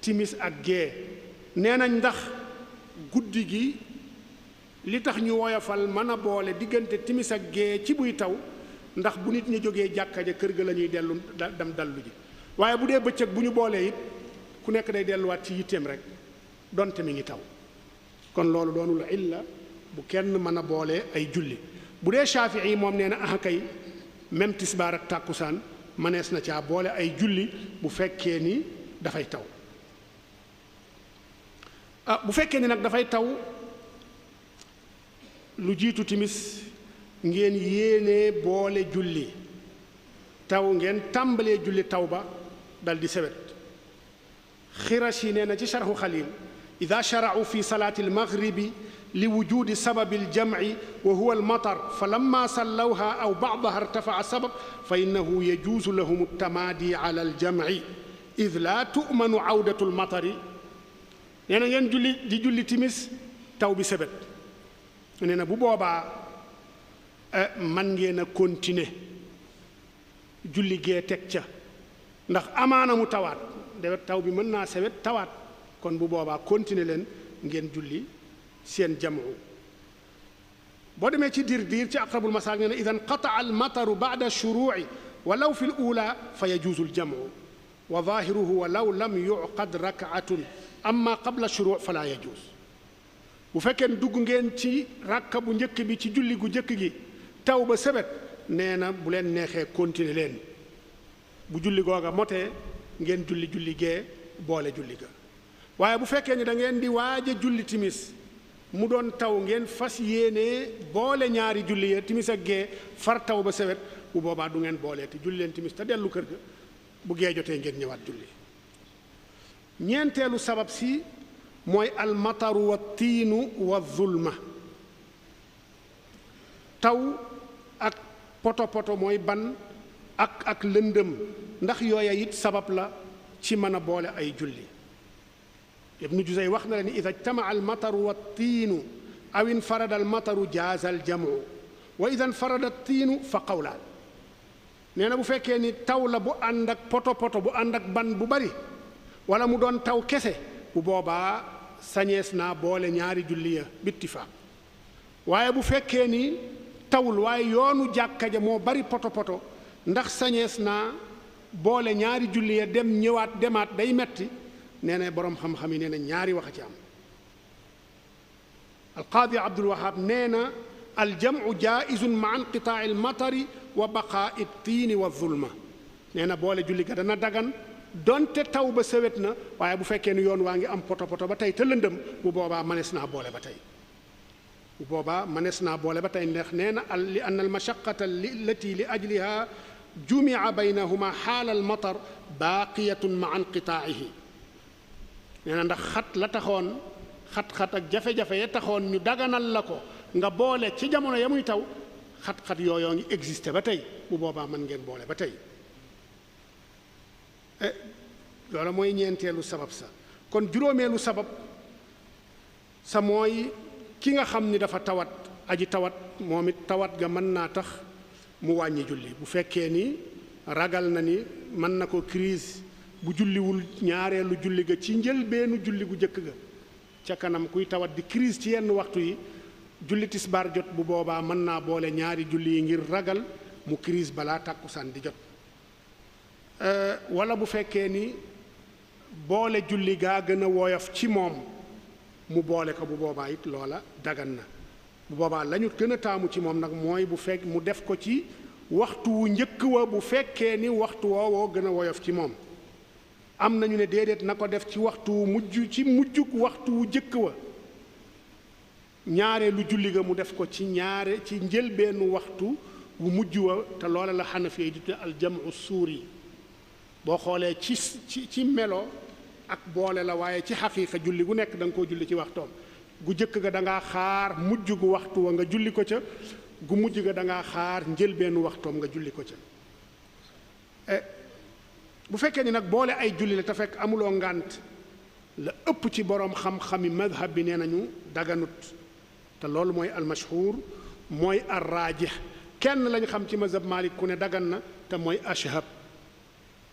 timis ak gee nee nañ ndax guddi gi li tax ñu woyofal mën a boole diggante timis ak gee ci buy taw ndax bu nit ñi jógee jàkka ja kër ga la ñuy dellu dem dallu ji waaye bu dee bëccëg bu ñu boolee it ku nekk day delluwaat ci yitteem rek donte mi ngi taw kon loolu doonul illa bu kenn mën a boole ay julli bu dee Shaafi'i moom nee na kay même tisbaar ak tàkkusaan mënees na caa boole ay julli bu fekkee ni dafay taw bu fekkee ni nag dafay taw lu jiitu timis ngeen yéenee boole julli taw ngeen tàmbalee julli taw ba dal di sewet Xirashi nee na ci sharhu Xalil ida shara'u fi salaati almaghribi li wujudi sababi aljamci wa huwa almatar fa lamma sallawha aw bacdaha irtafaca sabab fa innahu yajuusu lahum altamaadi ala aljamci id laa tu'manu cawdatu almatari nee na ngeen julli timis taw bi sebet nee na bu boobaa man ngeen a continuer julli gee teg ca ndax amaana mu tawaat dewet taw bi mën naa sewet tawaat kon bu boobaa continuer leen ngeen julli seen jamu boo demee ci dir ci aqrabul masaal nee na idan qataa almataru bada shuruuci walaw fi lula fa yajuuzu aljamu wa zahiruhu walaw lam yuqad rakaatun amma qabla shuruu fala yajuuz bu fekkee dugg ngeen ci rakka bu njëkk bi ci julli gu njëkk gi taw ba sebet nee na bu leen neexee continuer leen bu julli googa motee ngeen julli gee boole julli ga waaye bu fekkee ni da ngeen di waaj a julli timis mu doon taw ngeen fas yéenee boole ñaari julli ya timis ak gee far taw ba sewet bu boobaa du ngeen boolee te julli leen timis te dellu kër ga bu gee jotee ngeen ñëwaat julli ñeenteelu sabab si mooy almataru wa tiinu wa zulma taw ak poto mooy ban ak lëndëm ndax yooya it sabab la ci mën a boole ay julli ibnu Juzay wax na la ni ida ijtamaca almataru wa tiinu aw infarada almataru jaaza aljamu wa ida infarada tiinu fa qawlaan nee na bu fekkee ni taw la bu ànd ak poto bu ànd ak ban bu bari wala mu doon taw kese bu boobaa sañees naa boole ñaari julli ya bittifaaq waaye bu fekkee ni tawul waaye yoonu jàkka ja moo bari poto ndax sañees naa boole ñaari julli ya dem ñëwaat demaat day metti nee na boroom xam-xam yi nee na ñaari wax a ci am alqaadi Abdul Wahab nee na aljamu jaizun ma inqitaaci almatari wa baqaa'i tiini wa zulma nee na boole julli ga dana dagan donte taw ba sewet na waaye bu fekkee ni yoon waa ngi am poto ba tey te lëndëm bu boobaa mënees naa boole ba tey ndax nee na li anna almashaqata allati li ajliha jumia baynahuma xaala almatar baaqiyatun ma inqitaacihi nee na ndax xat-xat ak jafe-jafe ya taxoon ñu daganal la ko nga boole ci jamono ya muy taw xat-xat yooyoo ngi existé ba tey bu boobaa mën ngeen boole ba tey loolu mooy ñeenteelu sabab sa kon juróomeelu sabab sa mooy ki nga xam ni dafa tawat aji tawat moom it tawat ga mën naa tax mu wàññi julli bu fekkee ni ragal na ni mën na ko crise bu julliwul ñaareelu julli ga ci njëlbeenu julli gu jëkk ga ca kanam kuy tawat di crise ci yenn waxtu yi julli tisbaar jot bu boobaa mën naa boole ñaari julli yi ngir ragal mu crise balaa tàkkusaan di jot wala bu fekkee ni boole julli gaa gën a woyof ci moom mu boole ko bu boobaa it loola dagan na bu boobaa la ñu gën a taamu ci moom nag mooy bu fekk mu def ko ci waxtu wu njëkk wa bu fekkee ni waxtu woowoo gën a woyof ci moom am nañu ne déedéet na ko def ci waxtu wu mujjug waxtu wu njëkk wa ñaareelu julli ga mu def ko ci njëlbeenu waxtu wu mujj wa te loola la Xanafi yi di tudde aljamu suuri boo xoolee ci melo ak boole la waaye ci xaqiiqa julli gu nekk da nga koo julli ci waxtoom gu jëkk ga da ngaa xaar mujj gu waxtu wa nga julli ko ca gu mujj ga da ngaa xaar njëlbeenu waxtoom nga julli ko ca bu fekkee ni nag boole ay julli la te fekk amuloo ngànt la ëpp ci boroom xam-xami madhab bi nee nañu daganut te loolu mooy almashhur mooy arraajih kenn lañ xam ci mazhab Malik ku ne dagan na te mooy ashhab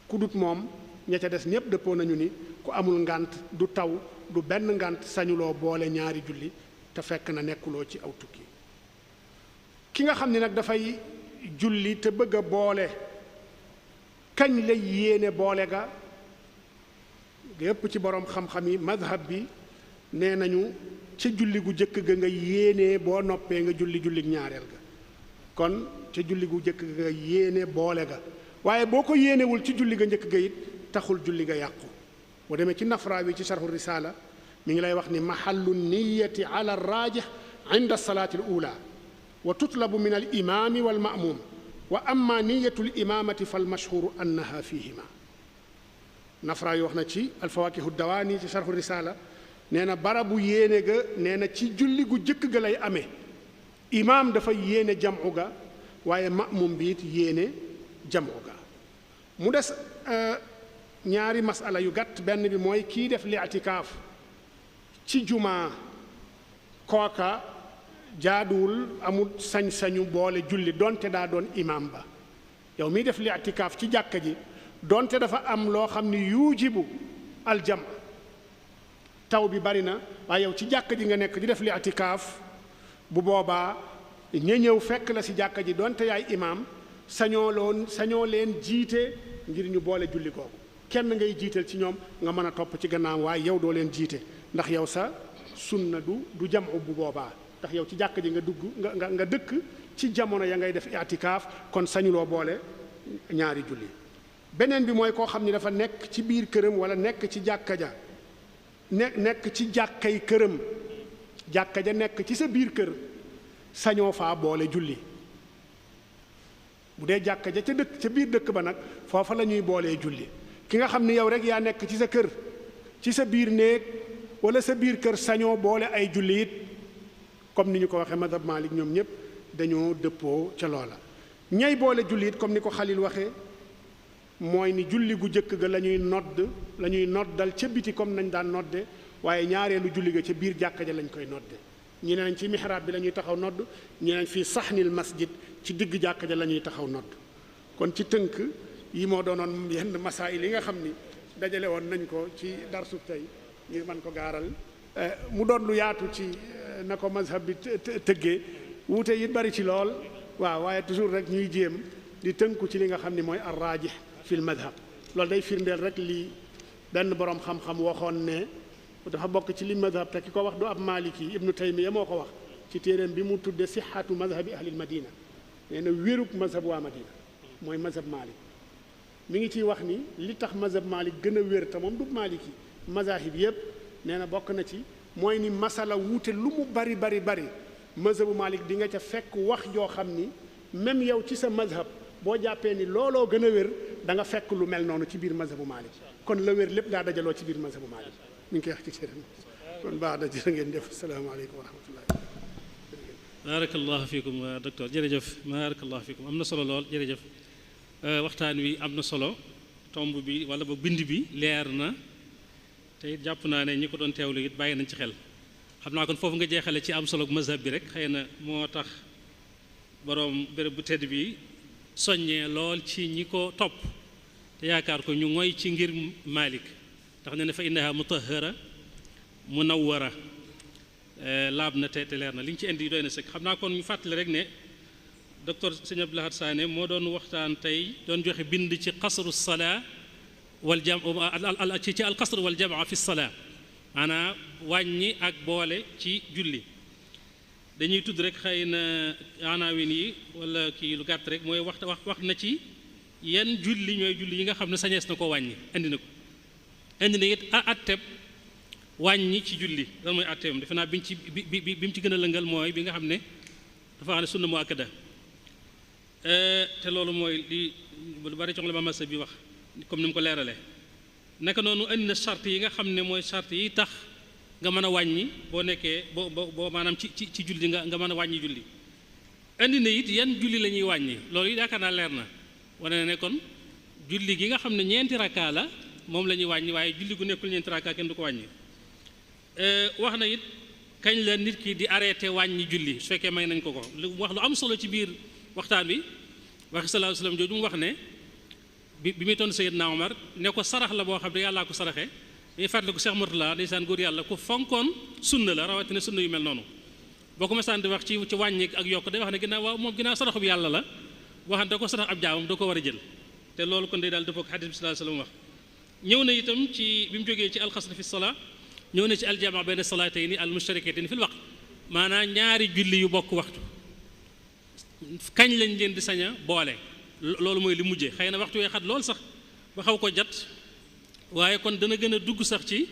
ku dut moom ña ca des ñépp dëppoo nañu ni ku amul ngànt du taw du benn ngànt sañuloo boole ñaari julli te fekk na nekkuloo ci aw tukki ki nga xam ni nag dafay julli te bëgg a boole kañ lay yéene boole ga yépp ci boroom xam-xam yi madhab bi nee nañu ca julli gu jëkk ga nga yéenee boo noppee nga julli ñaareel ga kon ca julli gu jëkk ga nga yéene boole ga waaye boo ko yéenewul ci julli ga njëkk ga it taxul julli ga yàqu boo demee ci Nafraawi ci sharhu risaala mi ngi lay wax ni mahallu niyati ala raajih inda salaati al ula wa tutlabu min al imaami wal ma'muum wa amma niyatu al imaamati fal mashhuru annaha fihima Nafraawi wax na ci alfawaakihu dawaani ci sharhu risaala nee na barabu yéene ga nee na ci julli gu jëkk ga lay amee imaam dafa yéene jamu ga waaye ma'muum bi it yéene jamu ga mu des ñaari masala yu gàtt benn bi mooy kii def li'tikaaf ci jumaa kooka jaaduwul amul sañ-sañu boole julli donte daa doon imaam ba yow miy def li'tikaaf ci jàkka ji donte dafa am loo xam ni yuujibu aljam taw bi bari na waaye yow ci jàkka ji nga nekk di def li'tikaaf bu boobaa ña ñëw fekk la si jàkka ji donte yaay imaam sañoo leen jiite ngir ñu boole julli googu kenn ngay jiital ci ñoom nga mën a topp ci gannaaw waaye yow doo leen jiite ndax yow sa sunna du jamu bu boobaa ndax yow ci jàkka ji nga dugg nga dëkk ci jamono ya ngay def i'tikaaf kon sañuloo boole ñaari julli beneen bi mooy koo xam ni dafa nekk ci biir këram wala nekk ci jàkka ja nekk ci jàkkay këram jàkka ja nekk ci sa biir kër sañoo faa boole julli bu dee jàkka ja ca biir dëkk ba nag foofa la ñuy boolee julli ki nga xam ni yow rek yaa nekk ci sa kër ci sa biir néeg wala sa biir kër sañoo boole ay julli it comme ni ñu ko waxee madhab Malik ñoom ñëpp dañoo dëppoo ca loola ñay boole julli it comme ni ko Xalil waxee mooy ni julli gu jëkk ga la ñuy noddal ca biti comme nañ daan nodde waaye ñaareelu julli ga ca biir jàkka ja lañ koy nodde ñi neñ ci mihrab bi la ñuy taxaw nodd ñi neñ fii saxnil masjid ci digg jàkka ja la ñuy taxaw nodd kon ci tënk yi moo doonoon yenn masaayil yi nga xam ni dajale woon nañ ko ci darsu tey ngir mën ko gaaral mu doon lu yaatu ci na ko mazhab bi tëggee wuute yi bari ci lool waaw waaye toujours rek ñuy jéem di tënku ci li nga xam ni mooy ar-raajih fil madhab loolu day firndeel rek lii benn boroom xam-xam waxoon ne dafa bokk ci li madhab te ki ko wax du ab maliki ibnu taymiya moo ko wax ci téeréem bi mu tudde sihhatu madhabi ahlil madina nee na wérug mazhab waa madina mooy mazhab malik mi ngi ciy wax ni li tax mazhab malik gën a wér te moom du maliki mazahib yépp nee na bokk na ci mooy ni masala wuute lu mu bari mazhabu malik di nga ca fekk wax joo xam ni même yow ci sa mazhab boo jàppee ni looloo gën a wér da nga fekk lu mel noonu ci biir mazhabu malik kon la wér lépp daa dajaloo ci biir mazhabu malik mi ngi koy wax ci séeréer kon baax na jërë ngeen def asalaamaaleykum wa rahmatullahi baarakallahu fiikum docteur jërëjëf baarakallahu fiikum am na solo lool jërëjëf waxtaan wi am na solo tomb bi wala ba bind bi leer na te it jàpp naa ne ñi ko doon teewlu it bàyyi nañ ci xel xam naa kon foofu nga jeexale ci am solo mazhab bi rek xëy na moo tax boroom béréb bu tedd bi soññee lool ci ñi ko topp te yaakaar ko ñu ngoy ci ngir Malik tax ne fa innaha mutahhara munawwara laab na te leer na li ñu ci indi doy na sëkk xam naa kon ñu fàttali rek ne docteur Sëñ Abdou Lahad Sané moo doon waxtaan tey doon joxe bind ci qasru salaa wal jam ci al qasr wal jamaa fi salaa maanaam wàññi ak boole ci julli dañuy tudd rek xëy na anaawin yi wala kii lu gàtt rek mooy wax na ci yan julli ñooy julli yi nga xam ne sañees na ko wàññi indi na ko indi na it atteb wàññi ci julli lan mooy attebam defe naa bi mu ci gën a lëngal mooy bi nga xam ne dafa xam ne sunna mu akkada te loolu mooy li lu bari cox la mamasa bi wax comme ni mu ko leeralee naka noonu indi na charte yi nga xam ne mooy charte yi tax nga mën a wàññi boo nekkee boo maanaam ci julli nga mën a wàññi julli indi na it yan julli la ñuy wàññi loolu it yaakaar naa leer na wane ne kon julli gi nga xam ne ñeenti rakkaa la moom la ñuy wàññi waaye julli gu nekkul ñeenti rakka kenn du ko wàññi. wax na it kañ la nit ki di arrêté wàññi julli su fekkee may nañ ko lu wax lu am solo ci biir waxtaan bi waxi sallallahu alayhi wasallam jooju mu wax ne bi muy tontu Seydina Omar ne ko sarax la boo xam ne yàllaa ko saraxe dañuy fàttali ko Cheikh Mourtala ndeysaan góor yàlla ku fonkoon sunna la rawatina sunna yu mel noonu boo ko masaan di wax ci wàññi ak yokk day wax ne ginnaaw waaw moom ginnaaw saraxu bi yàlla la waxante da ko sarax ab jaamam da ko war a jël te loolu kon day daal dëppoo ak xadis bi sallallahu alayhi wasallam wax ñëw na itam ci bi mu jógee ci alxasr fi salaa ñëw na ci aljamaa bayna salaatayni al mushtarakatayni fil waqt maanaam ñaari julli yu bokk waxtu kañ lañ leen di sañ a boole loolu mooy li mujjee xëy na waxtu wee xat lool sax ba xaw ko jat waaye kon dana gën a dugg sax ci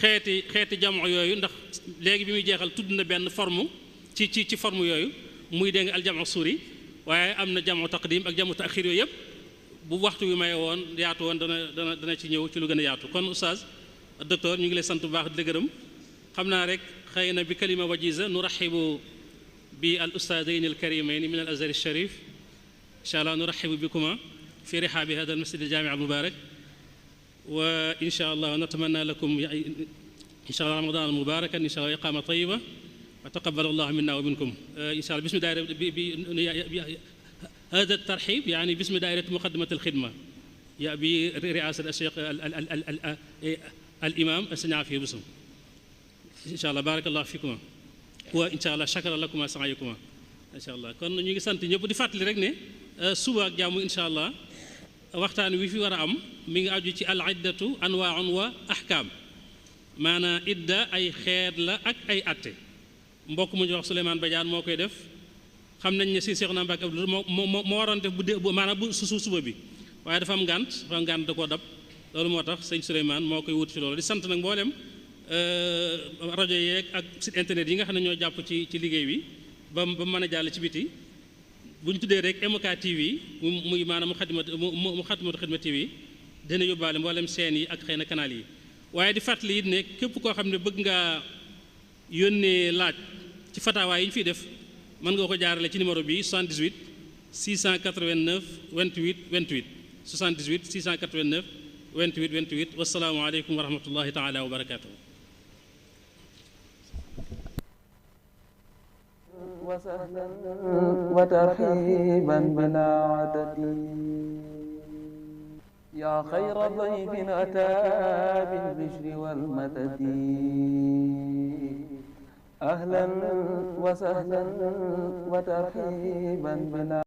xeeti jamoo yooyu ndax léegi bi muy jeexal tudd na benn forme ci forme yooyu muy dégg nga aljamaa suuri waaye am na jamoo taqdim ak jamoo taaxir yooyu yëpp bu waxtu wi maye woon yaatu woon dana ci ñëw ci lu gën a yaatu kon oustaz docteur ñu ngi lay sant bu baax di la gërëm xam naa rek xëy na bi kalima wajiza nuraxibu bi al ustaadayn al karimayn min al azhar al sharif incha allah nuraxibu bikuma fi rihaabi hada al masjid al jaami al mubarak wa incha allah natamanna lakum incha allah ramadan mubarakan incha allah iqama tayiba wa taqabbal allah minna wa minkum incha allah bismi daayira bi هذا الترحيب يعني باسم دائرة مقدمة الخدمة يا برئاسة الشيخ الإمام السنعافي بسم إن شاء الله بارك الله فيكم وإن شاء الله شكر لكم سعيكم إن شاء الله kon ñu ngi sant ñëpp di fàttali rek ne suba ak jàmm incha allah waxtaan wi fi war a am mi ngi aju ci al iddatu anwaa'un wa ahkaam maanaam idda ay xeet la ak ay atte mbokk mu ñu wax Souleymane Badiane moo koy def xam nañ ne si Seexuna Mbàkke Abdou moo waroon def bu maanaam bu suba bi waaye dafa am ngànt da koo dab loolu moo tax sëñ Souleymane moo koy wut ci loolu di sant nag mboolem rajo yeeg ak site internet yi nga xam ne ñoo jàpp ci liggéey bi ba mën a jàll ci biti bu ñu tuddee rek MK TV muy maanaam mu xadimatu xidma TV dina yóbbaale mboolem seen yi ak xëy na canal yi waaye di fàttali it ne képp koo xam ne bëgg ngaa yónnee laaj ci fatawaa yi ñu fiy def mën nga ko jaarale ci numéro bi 78 689 28 28 78 689 28 28 wassalaamu aleykum wa rahmatullahi taala wa barakatuh وسهلا وترحيبا بلا عدد يا خير ضيف أتى بالبشر والمدد أهلا وسهلا وترحيبا بلا